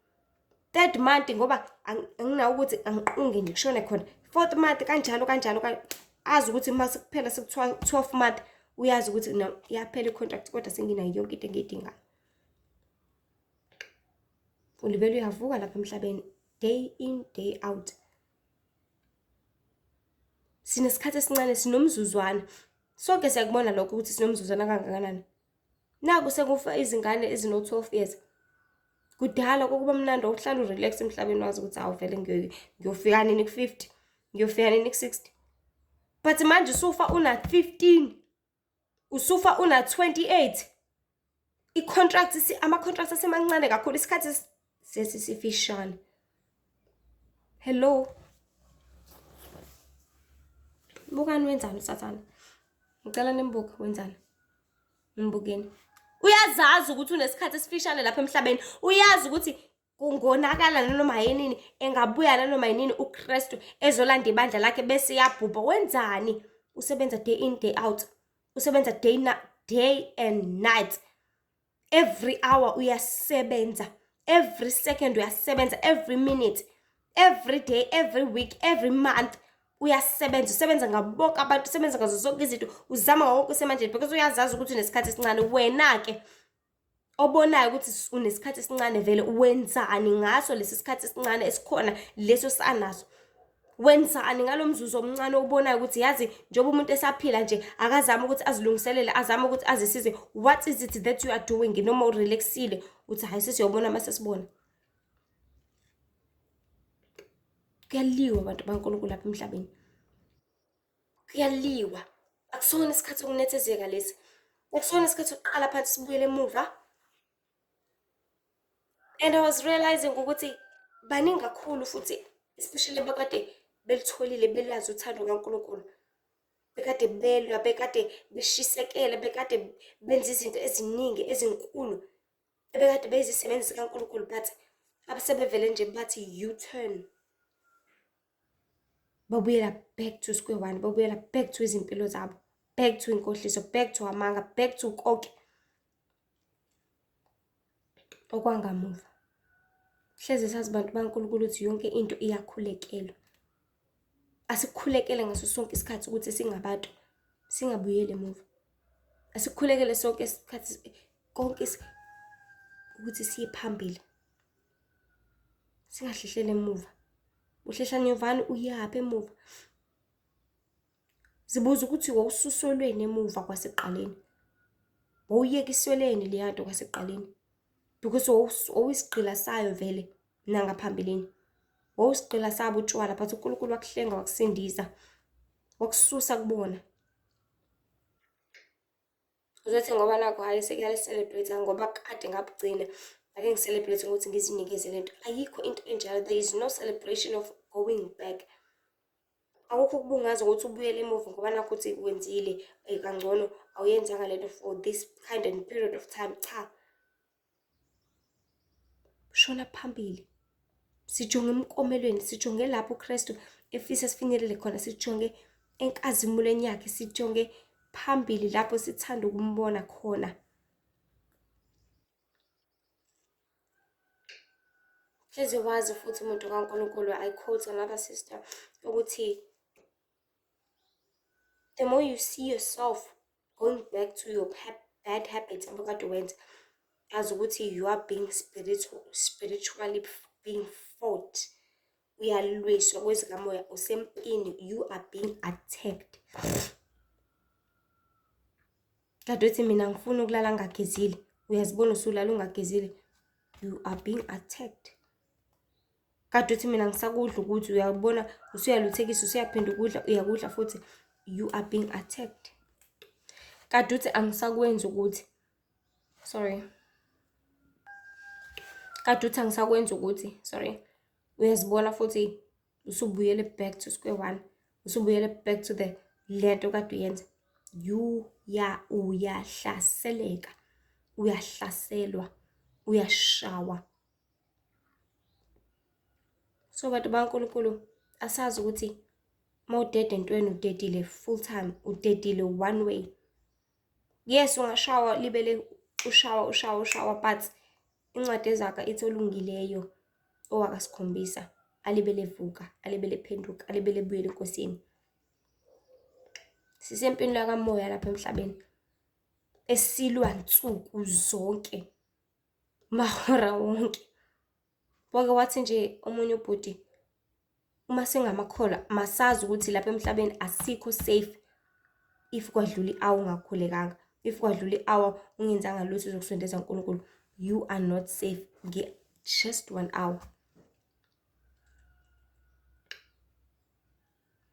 Third month ngoba anginawo ukuthi angiqunge nje kushone khona. Fourth month kanjalo kanjalo azi ukuthi uma sekuphela sekuthiwa 12 month uyazi ukuthi iyaphela i-contract kodwa senginayo yonke into engiyidingayo. Ulibele uyavuka lapha emhlabeni day in day out. Sinesikhathi esincane, sinomzuzwana. Sonke siyakubona lokho ukuthi sinomzuzwana kangakanani. Naku sekufa izingane ezino-12 years. Kudala kokuba mnandi uhlala urelax emhlabeni wazi ukuthi hawu vele ngiyofika nini ku-50, ngiyofika nini ku-60. But manje usufa una-15, usufa una-28. I-contract, ama-contract asemancane kakhulu, isikhathi sesisifishane. Hello. Bukani wenzani uSathane? Ngicela nimbuke wenzani? Mbukeni. Uyazazi ukuthi unesikhathi esifishane lapha emhlabeni. Uyazi ukuthi kungonakala nanoma yinini, engabuya nanoma yinini uKristu ezolanda ibandla lakhe bese iyabhubha. Wenzani? Usebenza day in day out. Usebenza day na day and night. Every hour uyasebenza. Every second uyasebenza. Every minute, every day, every week, every month uyasebenza. Usebenza ngabo bonke abantu, usebenza ngazo zonke izinto, uzama ngawonke usemandleni because uyazazi ukuthi unesikhathi esincane. Wena-ke obonayo ukuthi unesikhathi esincane vele, wenzani ngaso lesi sikhathi esincane esikhona leso sanaso? Wenzani ngalo mzuzu omncane obonayo ukuthi yazi njengoba umuntu esaphila nje akazame ukuthi azilungiselele, azame ukuthi azisize? What is it that you are doing? Noma urelaxile uthi hayi sesiyobona mase sibona. Kuyaliwa abantu baNkulunkulu lapha emhlabeni. Kuyaliwa. Akusona isikhathi sokunethezeka lesi. Akusona isikhathi sokuqala phansi sibuyele emuva. And I was realizing ukuthi baningi kakhulu futhi, especially abakade belitholile belazi uthando kaNkulunkulu. Bekade belwa, bekade beshisekele, bekade benza izinto eziningi ezinkulu. Ebekade beyizisebenzi zikaNkulunkulu, but abasebevele nje bathi U-turn. Babuyela back to square one, babuyela back to izimpilo zabo, back to inkohliso, back to amanga, back to konke okwangamuva. Hleze sazi bantu baNkulunkulu ukuthi yonke into iyakhulekelwa. Asikhulekele ngaso sonke isikhathi ukuthi singabantu singabuyeli emuva. Asikhulekele sonke isikhathi konke ukuthi siye phambili. Singahlehleli emuva. Uhlehla nyovani uyaphi emuva? Zibuza ukuthi wawususelweni emuva kwasekuqaleni. Wawuyekisweleni leya nto kwasekuqaleni. Because wawuyisigqila sayo vele nangaphambilini. Wawusigqila sabo utshwala, but uNkulunkulu wakuhlenga wakusindisa, wakususa kubona. Uzothi ngoba nakho hhayi sekuyali-celebrate ngoba kade ngabugcina. Ake ngi-celebrate ngokuthi ngizinikeze lento. Ayikho into enjalo, there is no celebration of going back. Akukho ukubungaza ukuthi ubuyele emuva ngoba nakhu uthi wenzile kangcono awuyenzanga lento for this kind and period of time. Cha. Shona phambili. Sijonge emkomelweni, sijonge lapho uKristu efisa sifinyelele khona, sijonge enkazimulweni yakhe, sijonge phambili lapho sithanda ukumbona khona. Hlezi wazi futhi umuntu kaNkulunkulu, I quote another sister, ukuthi the more you see yourself going back to your bad habits obukade wenza, azi ukuthi you are being spiritual, spiritually being fought. Uyalwiswa kwezikamoya, usempini, you are being attacked. Kade uthi mina ngifuna ukulala ngingagezile, uyazibona usulala ungagezile, you are being attacked. Kade uthi mina ngisakudla ukuthi uyabona usuyaluthekisa usuyaphinda ukudla uyakudla futhi, you are being attacked. Kade uthi angisakwenzi ukuthi, sorry. Kade uthi angisakwenzi ukuthi, sorry. Uyazibona futhi usubuyele back to square one, usubuyele back to the lento kade uyenza. You ya uyahlaseleka, uyahlaselwa, uyashawa. So bantu baNkulunkulu asazi ukuthi uma udede entweni udedile full time, udedile one way. Yes, ungashawa libele ushawa ushawa ushawa, but incwadi eZaga ithi olungileyo owakasikhombisa alibele vuka, alibele phenduka, alibele buyela eNkosini. Sisempini lakamoya lapha emhlabeni esilwa nsuku zonke, mahora wonke. Wake wathi nje omunye ubhuti, uma singamakholwa masazi ukuthi lapha emhlabeni asikho safe if kwadlula i-hour ungakhulekanga, if kwadlula i-hour ungenzanga lutho uzokusondeza uNkulunkulu, you are not safe nge just 1 hour.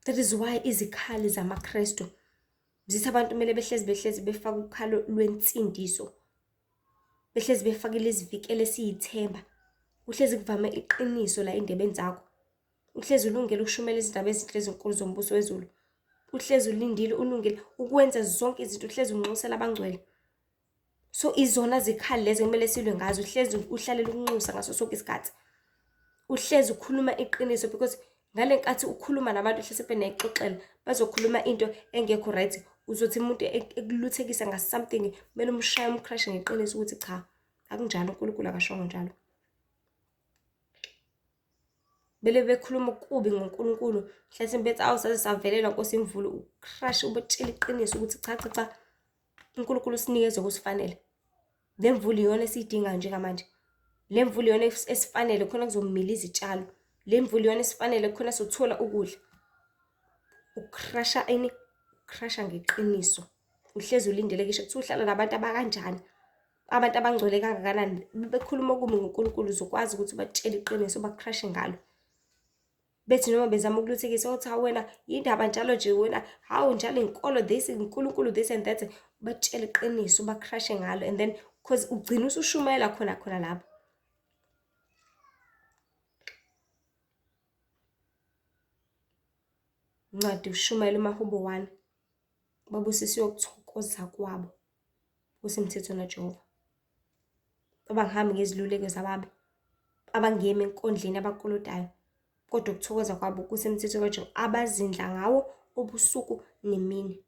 That is why izikhali zamaKristu zithi abantu kumele behlezi behlezi befake ukhalo lwensindiso, behlezi befakile izivikelo esiyithemba, uhlezi kuvame iqiniso la endebeni zakho, uhlezi ulungele ukushumela izindaba ezinhle ezinkulu zombuso wezulu, uhlezi ulindile ulungele ukwenza zonke izinto, uhlezi unxusela abangcwele. So izona zikhali lezi kumele silwe ngazo, uhlezi uhlalela ukunxusa ngaso sonke isikhathi, uhlezi ukhuluma iqiniso, because ngale nkathi ukhuluma nabantu hlezi nexoxela bazokhuluma into engekho right, uzothi umuntu ekuluthekisa nga something kumele umshaye umcrash ngeqiniso ukuthi cha akunjalo, uNkulunkulu akashongo njalo. Bele bekhuluma okubi ngoNkulunkulu, mhlawumbe bethi awu saze savelelwa Nkosi imvula, ucrash ubatshela iqiniso ukuthi cha cha cha uNkulunkulu usinikeze okusifanele. Le mvula iyona esiyidingayo njengamanje, le mvula iyona esifanele khona kuzomila izitshalo, le mvula iyona esifanele khona sothola ukudla. Ucrasha ini? Ucrasha ngeqiniso. Uhlezi ulindele ngisho kuthiwa uhlala nabantu abakanjani, abantu abangcwele kangakanani, bekhuluma okubi ngoNkulunkulu uzokwazi ukuthi ubatshele iqiniso, ubacrashe ngalo. Bethi noma bezama ukuluthekisa uthi hawu wena yindaba njalo nje wena, hawu njalo inkolo this, uNkulunkulu this and that, ubatshele iqiniso, ubacrashe ngalo, and then cause ugcina usushumayela khona khona lapho. Incwadi ushumayela uMahubo 1, babusisiwe ukuthokoza kwabo kusemthethweni kaJehova, abangahambi ngeziluleko zababi, abangemi enkundleni abakolotayo, kodwa ukuthokoza kwabo kusemthethweni kaJehova, abazindla ngawo ubusuku nemini,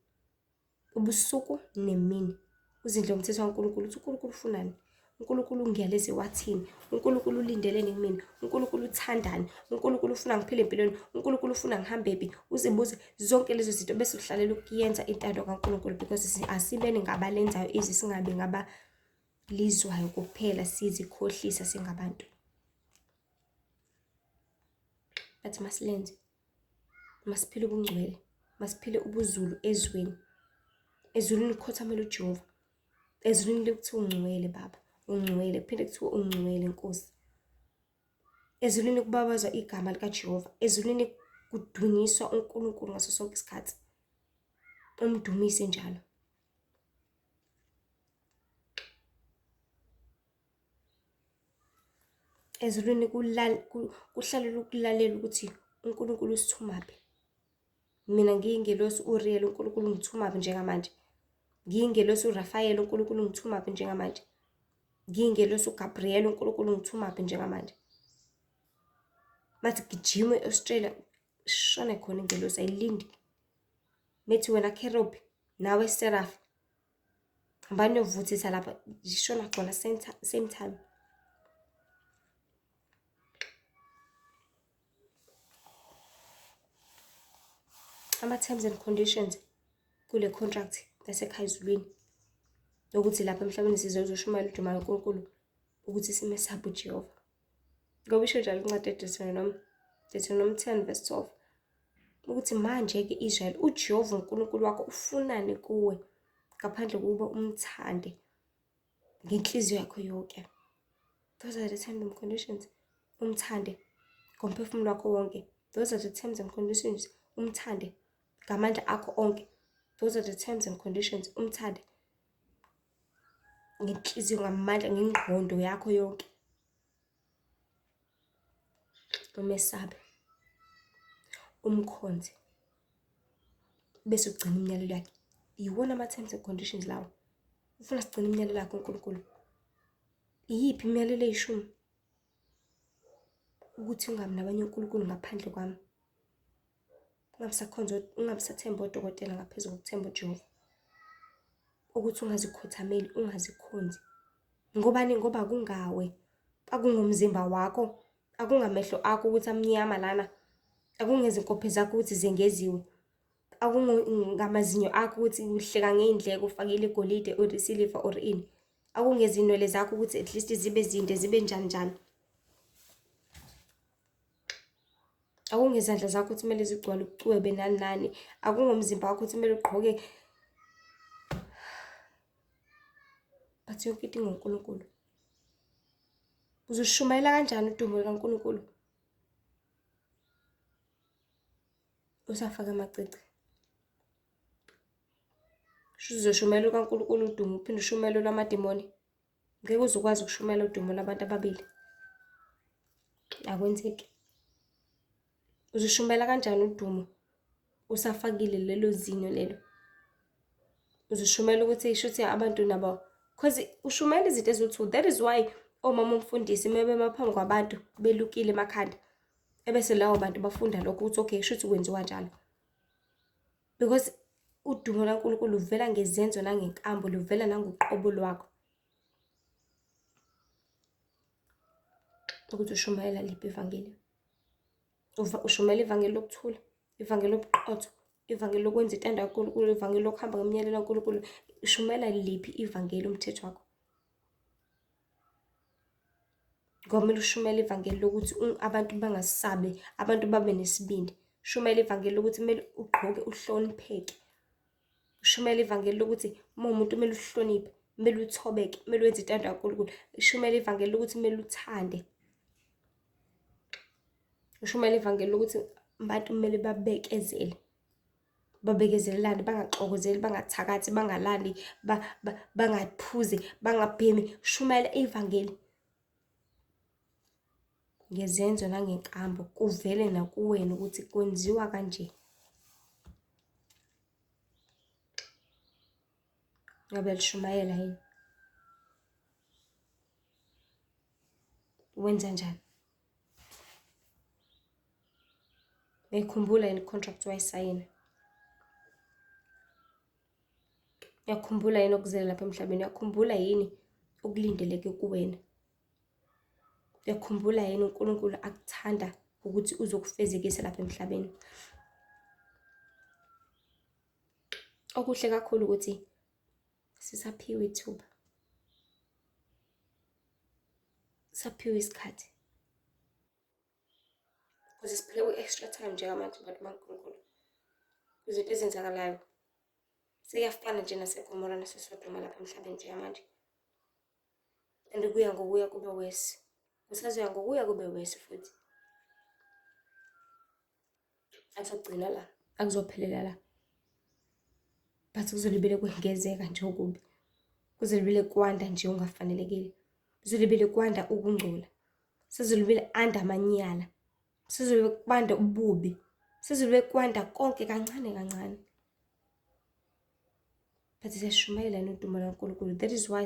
ubusuku nemini. Uzindle ngomthetho kaNkulunkulu, uthi uNkulunkulu ufunani, uNkulunkulu ungiyaleze wathini, uNkulunkulu ulindeleni kumina, uNkulunkulu uthandani, uNkulunkulu ufuna ngiphile empilweni, uNkulunkulu ufuna ngihambe phi. Uzibuze zonke lezo zinto bese uhlalela ukuyenza intando kaNkulunkulu, because asibeni ngabalenzayo izwi, singabi ngabalizwayo kuphela, sizikhohlisa singabantu. But masilenze, masiphile ubungcwele, masiphile ubuZulu ezweni. Ezulwini kukhothamela uJehova, ezulwini kuthiwa ungcwele Baba, ungcwele, kuphinde kuthiwe ungcwele Nkosi. Ezulwini kubabazwa igama likaJehova, ezulwini kudunyiswa uNkulunkulu ngaso sonke isikhathi, umdumise njalo. Ezulwini kuhlalela ukulalela ukuthi uNkulunkulu usithumaphi. Mina ngiyingelosi u-Uriel, uNkulunkulu ungithumaphi njengamanje. Ngiyingelosi uRafael, uNkulunkulu ungithumaphi njengamanje. Ngiyingelosi uGabriel, uNkulunkulu ungithumaphi njengamanje. Bathi gijima e-Australia, shone khona ingelosi ayilindi. Methi wena Kerobi, nawe Seraph, hambani niyovuthisa lapha, zishona khona same time. Ama-terms and conditions kule contract yasekhaya ezulwini yokuthi lapha emhlabeni sizozoshumayela udumo lukaNkulunkulu ukuthi simesabe uJehova. Ngoba isho njalo incwadi yeDeuteronomy, Deuteronomy 10 verse 12 ukuthi manje-ke Israyeli, uJehova uNkulunkulu wakho ufunani kuwe ngaphandle kokuba umthande ngenhliziyo yakho yonke. Those are the terms and conditions. Umthande ngomphefumulo wakho wonke. Those are the terms and conditions. Umthande ngamandla akho onke. Those are the terms and conditions. Umthande ngenhliziyo, ngamandla, ngengqondo yakho yonke. Umesabe, umkhonze, bese ugcina imiyalelo yakhe. Iwona ama-terms and conditions lawo. Ufuna sigcine imiyalelo yakhe uNkulunkulu. Iyiphi imiyalelo eyishumi? Ukuthi ungabi nabanye onkulunkulu ngaphandle kwami. Ungabisakhonza, ungabisathemba odokotela ngaphezu kokuthemba uJehova. Ukuthi ungazikhothameli, ungazikhonzi. Ngobani? Ngoba kungawe, akungomzimba wakho, akungamehlo akho ukuthi amnyama lana, akungezinkophe zakho ukuthi zengeziwe, akungamazinyo akho ukuthi uhleka ngey'ndleko ufakile igolide or isiliva or ini, akungezinwele zakho ukuthi at least zibe zinde zibe njani njani. Akungezandla zakho ukuthi kumele zigcwale ubucwebe nani nani, akungomzimba wakho ukuthi kumele ugqoke. But yonke into ingoNkulunkulu. Uzoshumayela kanjani udumo lukaNkulunkulu usafake amacici? Shuthi uzoshumayela olukaNkulunkulu udumo uphinde ushumayele olwamadimoni. Ngeke uze ukwazi ukushumayela udumo lwabantu ababili. Akwenzeki. Uzoshumayela kanjani udumo usafakile lelo zinyo lelo? Uzoshumayela ukuthi shuthi abantu nabo, cause ushumayela izinto eziwu-two. That is why omama umfundisi uma bema phambi kwabantu belukile emakhanda, ebese labo bantu bafunda lokho ukuthi okay shuthi kwenziwa njalo. Because udumo laNkulunkulu luvela ngezenzo nangenkambo, luvela nangoqobo lwakho. Ukuthi ushumayela liphi ivangeli. Ushumayela ivangeli lokuthula, ivangeli lobuqotho, ivangeli lokwenza intando kaNkulunkulu, ivangeli lokuhamba ngemiyalelo kaNkulunkulu. Ushumayela liphi ivangeli umthetho wakho? Ngoba kumele ushumayele ivangeli lokuthi abantu bangasabi, abantu babe nesibindi. Ushumayele ivangeli lokuthi kumele ugqoke uhlonipheke. Ushumayele ivangeli lokuthi uma uwumuntu kumele uhloniphe, kumele uthobeke, kumele wenze intando kaNkulunkulu. Ushumayele ivangeli lokuthi kumele uthande. Ushumayele ivangeli lokuthi abantu kumele babekezele. Babekezelelane, bangaxokozeli, bangathakathi, bangalali, bangaphuzi, bangabhemi. Shumayela ivangeli ngezenzo nangenkambo, kuvele nakuwena ukuthi kwenziwa kanje. Ngabe uyalishumayela yini? Wenza njani? Uyayikhumbula yini i-contract owayisayina? Uyakhumbula yini okuzele lapha emhlabeni? Uyakhumbula yini okulindeleke kuwena? Uyakhumbula yini uNkulunkulu akuthanda ukuthi uzokufezekisa lapha emhlabeni? Okuhle kakhulu ukuthi sisaphiwe ithuba, saphiwe isikhathi. Ukuze siphile kwi-extra time njengamanje bantu baNkulunkulu. Izinto ezenzakalayo sekuyafana nje naseGomora naseSodoma lapha emhlabeni njengamanje. And kuya ngokuya kube worse. Kusazoya ngokuya kube worse futhi. Akuzogcina la, akuzophelela la. But kuzolibele kwengezeka nje okubi. Kuzolibele kwanda nje okungafanelekile. Kuzolibele kwanda ukungcola. Sezolibele anda amanyala. Sezobe kwanda ububi. Sezobe kwanda konke kancane kancane. But siyashumayela nodumo likaNkulunkulu. That is why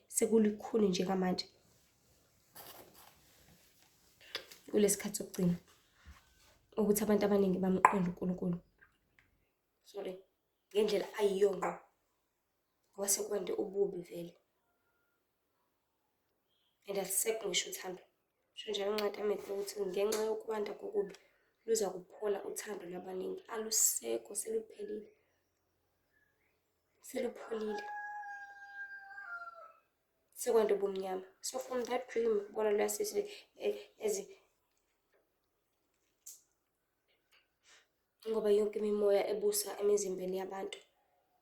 sekulikhuni njengamanje. Kulesikhathi sokugcina ukuthi abantu abaningi bamqonde uNkulunkulu. Sorry. Ngendlela ayiyo ngqo. Ngoba sekwande ububi vele. And alisekho ngisho uthando. Sho njalo incwadi yaMathewu ukuthi ngenxa yokwanda kokubi luza kuphola uthando lwabaningi. Alusekho, seluphelile. Selupholile. Sekwanda ubumnyama. So from that dream, bona loya sisi ezi ngoba yonke imimoya ebusa emizimbeni yabantu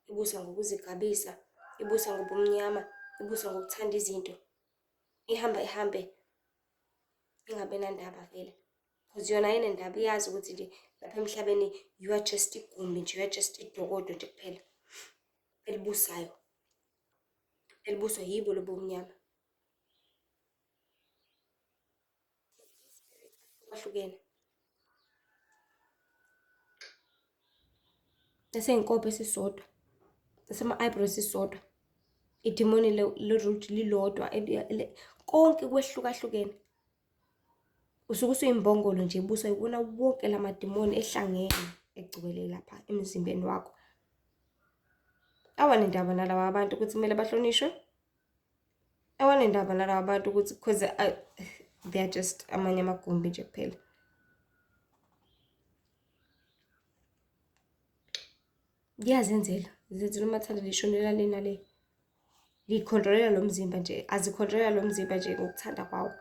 ibusa ngokuzigabisa, ibusa ngobumnyama, ibusa ngokuthanda izinto. Ihamba ihambe ingabe nandaba vele. Because yona ayinandaba iyazi ukuthi nje lapha emhlabeni you are just igumbi nje, you are just idokodo nje kuphela elibusayo, elibuswa yibo lobo bumnyama. Ahlukene. Eseyinkobe esisodwa, esama-eyebrows esisodwa, idimoni le-root lilodwa, konke kwehlukahlukene. Usuke usuyimbongolo nje ibuswa iwona wonke la madimoni ehlangene egcwele lapha emzimbeni wakho. Awanendaba nalaba abantu ukuthi kumele bahlonishwe. Awanendaba nalaba bantu ukuthi because they are just amanye amagumbi nje kuphela. Liyazenzela, zenzela umathanda lishonela le nale. Likhontrolela lo mzimba nje, azikhontrolela lo mzimba nje ngokuthanda kwawo.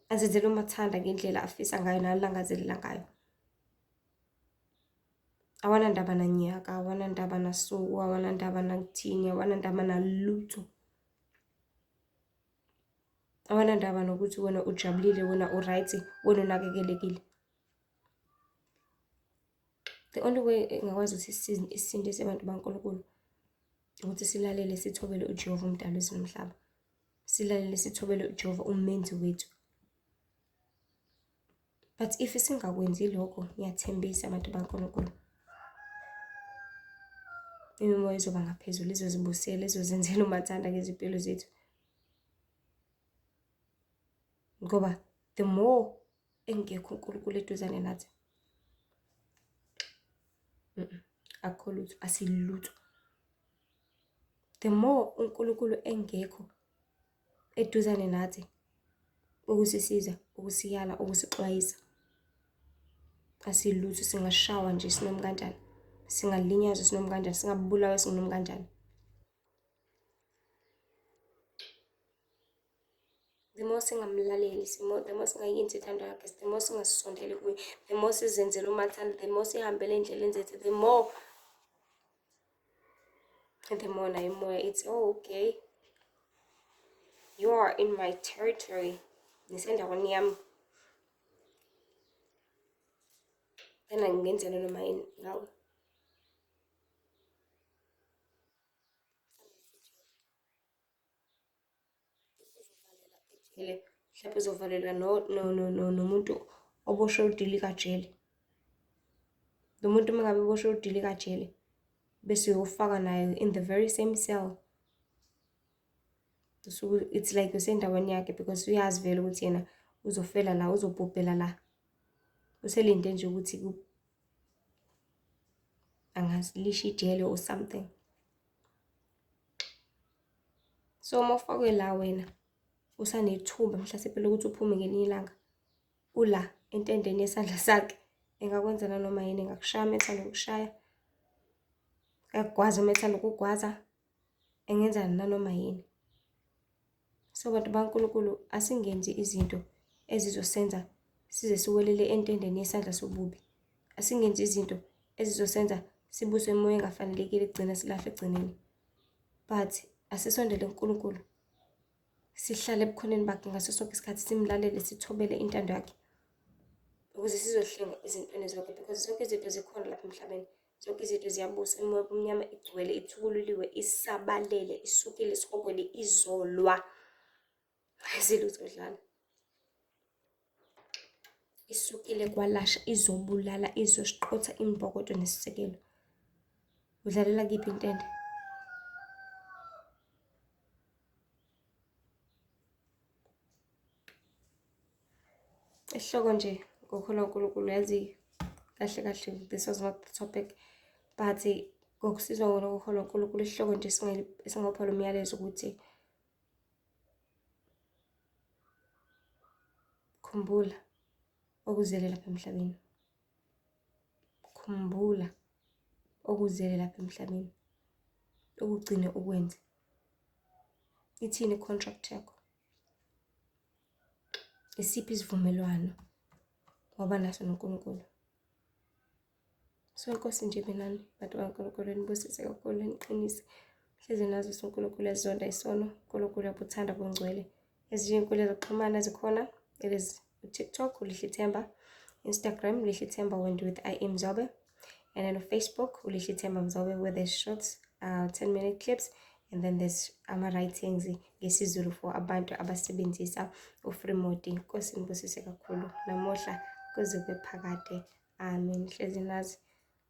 Azenzela umathanda ngendlela afisa ngayo nalangazelela ngayo. Awanandaba nanyaka, awanandaba nasuku, awanandaba nakuthini, awanandaba nalutho. Awanandaba nokuthi wena ujabulile, wena u-right, wena unakekelekile. The only way engakwazi ukuthi isindise abantu baNkulunkulu ukuthi silalele sithobele uJehova umdali wezulu nomhlaba. Silalele sithobele uJehova umenzi wethu. But if singakwenzi lokho, ngiyathembisa abantu baNkulunkulu, imimoya izoba ngaphezulu, izozibusela, izozenzela umathanda ngezimpilo zethu. Ngoba the more engekho uNkulunkulu eduzane nathi, akukho lutho, asilutho. The more uNkulunkulu engekho eduzane nathi ukusisiza, ukusiyala, ukusixwayisa, asilutho. Singashawa nje sinoma kanjani, singalinyazwa sinoma kanjani, singabulawa sinoma kanjani. The more singamlaleli, the more singayenzi intando yakhe, the more singasondeli kuye, the more sizenzela umathanda, the more sihambele ey'ndleleni zethu, the more nayo imoya ithi, oh okay, you are in my territory, nisendaweni yami, then ngingenzela noma yini ngawe. Ejele mhlawumbe uzovalelwa nomuntu oboshwe udilikajele. Lo muntu uma ngabe eboshwe udilikajele bese uyofaka naye in the very same cell. Usuke it's like usendaweni yakhe because uyazi vele ukuthi yena uzofela la, uzobhubhela la. Uselinde nje ukuthi angazi lishe ijele or something. So uma ufakwe la wena usanethuba mhlasimpe lokuthi uphume ngelinye ilanga, ula entendeni yesandla sakhe, engakwenza nanoma yini, engakushaya uma ethanda ukukushaya, engakugwaza uma ethanda ukukugwaza, engenza nanoma yini. So bantu baNkulunkulu asingenzi izinto ezizosenza size siwelele entendeni yesandla sobubi. Asingenzi izinto ezizosenza sibuswe emoya engafanelekile kugcina silahlwe ekugcineni. But asisondele kuNkulunkulu, sihlale ebukhoneni bakhe ngaso sonke isikhathi, simlalele, sithobele intando yakhe ukuze sizohlengwa ezintweni zonke, because zonke izinto zikhona lapha emhlabeni. Zonke izinto ziyabusa, imoya obumnyama igcwele, ithukululiwe, isabalele, isukile esihogweni, izolwa. Ayizilutho dlala. Isukile kwalasha izobulala izosiqotha imbokodo nesisekelo. Udlalela kiphi intende? Isihloko nje ngokholwa uNkulunkulu yazi kahle kahle this was not the topic but ngokusizwa ngona kokholwa uNkulunkulu isihloko nje esingawupha lo myalezo ukuthi khumbula okuzele lapha emhlabeni. Khumbula okuzele lapha emhlabeni. Ukugcine ukwenze. Ithini i-contract yakho? Isiphi isivumelwano waba naso noNkulunkulu? So inkosi nje ibe nani bantu bakaNkulunkulu nibusise kakhulu niqinise. Hlezi nazi ukuthi uNkulunkulu uyazonda isono, uNkulunkulu uyabuthanda bungcwele. Ezinye iy'nkundla zokuxhumana zikhona, it is uTikTok uLihle Themba, Instagram Lihle Themba Wendy with I M Mzobe, and then Facebook uLihle Themba Mzobe where there's short 10-minute clips, and then there's ama-writings ngesiZulu for abantu abasebenzisa u-free mode. Inkosi nibusise kakhulu namuhla kuze kube phakade. Amen. Hlezi nazi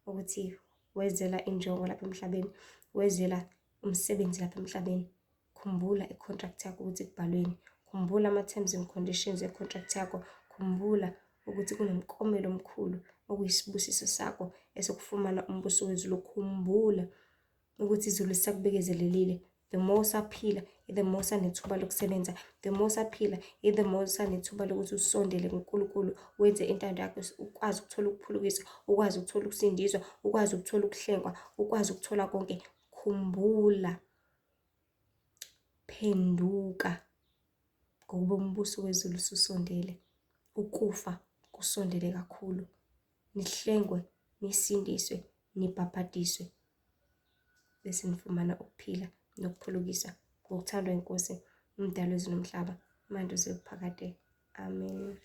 ukuthi wezela injongo lapha emhlabeni, wezela umsebenzi lapha emhlabeni. Khumbula i-contract yakho ukuthi kubhalweni. Khumbula ama-terms and conditions e-contract yakho. Khumbula ukuthi kunomklomelo omkhulu okuyisibusiso sakho esokufumana umbuso wezulu. Khumbula ukuthi izulu lisakubekezelelile. The more usaphila, the more usanethuba lokusebenza. The more usaphila, the more usanethuba lokuthi usondele kuNkulunkulu, wenze intando yakho, ukwazi ukuthola ukuphulukiswa, ukwazi ukuthola ukusindiswa, ukwazi ukuthola ukuhlengwa, ukwazi ukuthola konke. Khumbula, phenduka, ngokuba umbuso wezulu ususondele. Ukufa kusondele kakhulu. Nihlengwe, nisindiswe, nibhabhadiswe, bese nifumana ukuphila nokuphulukiswa ngokuthandwa inkosi umdali wezulu nomhlaba manje uze kuphakade. Amen.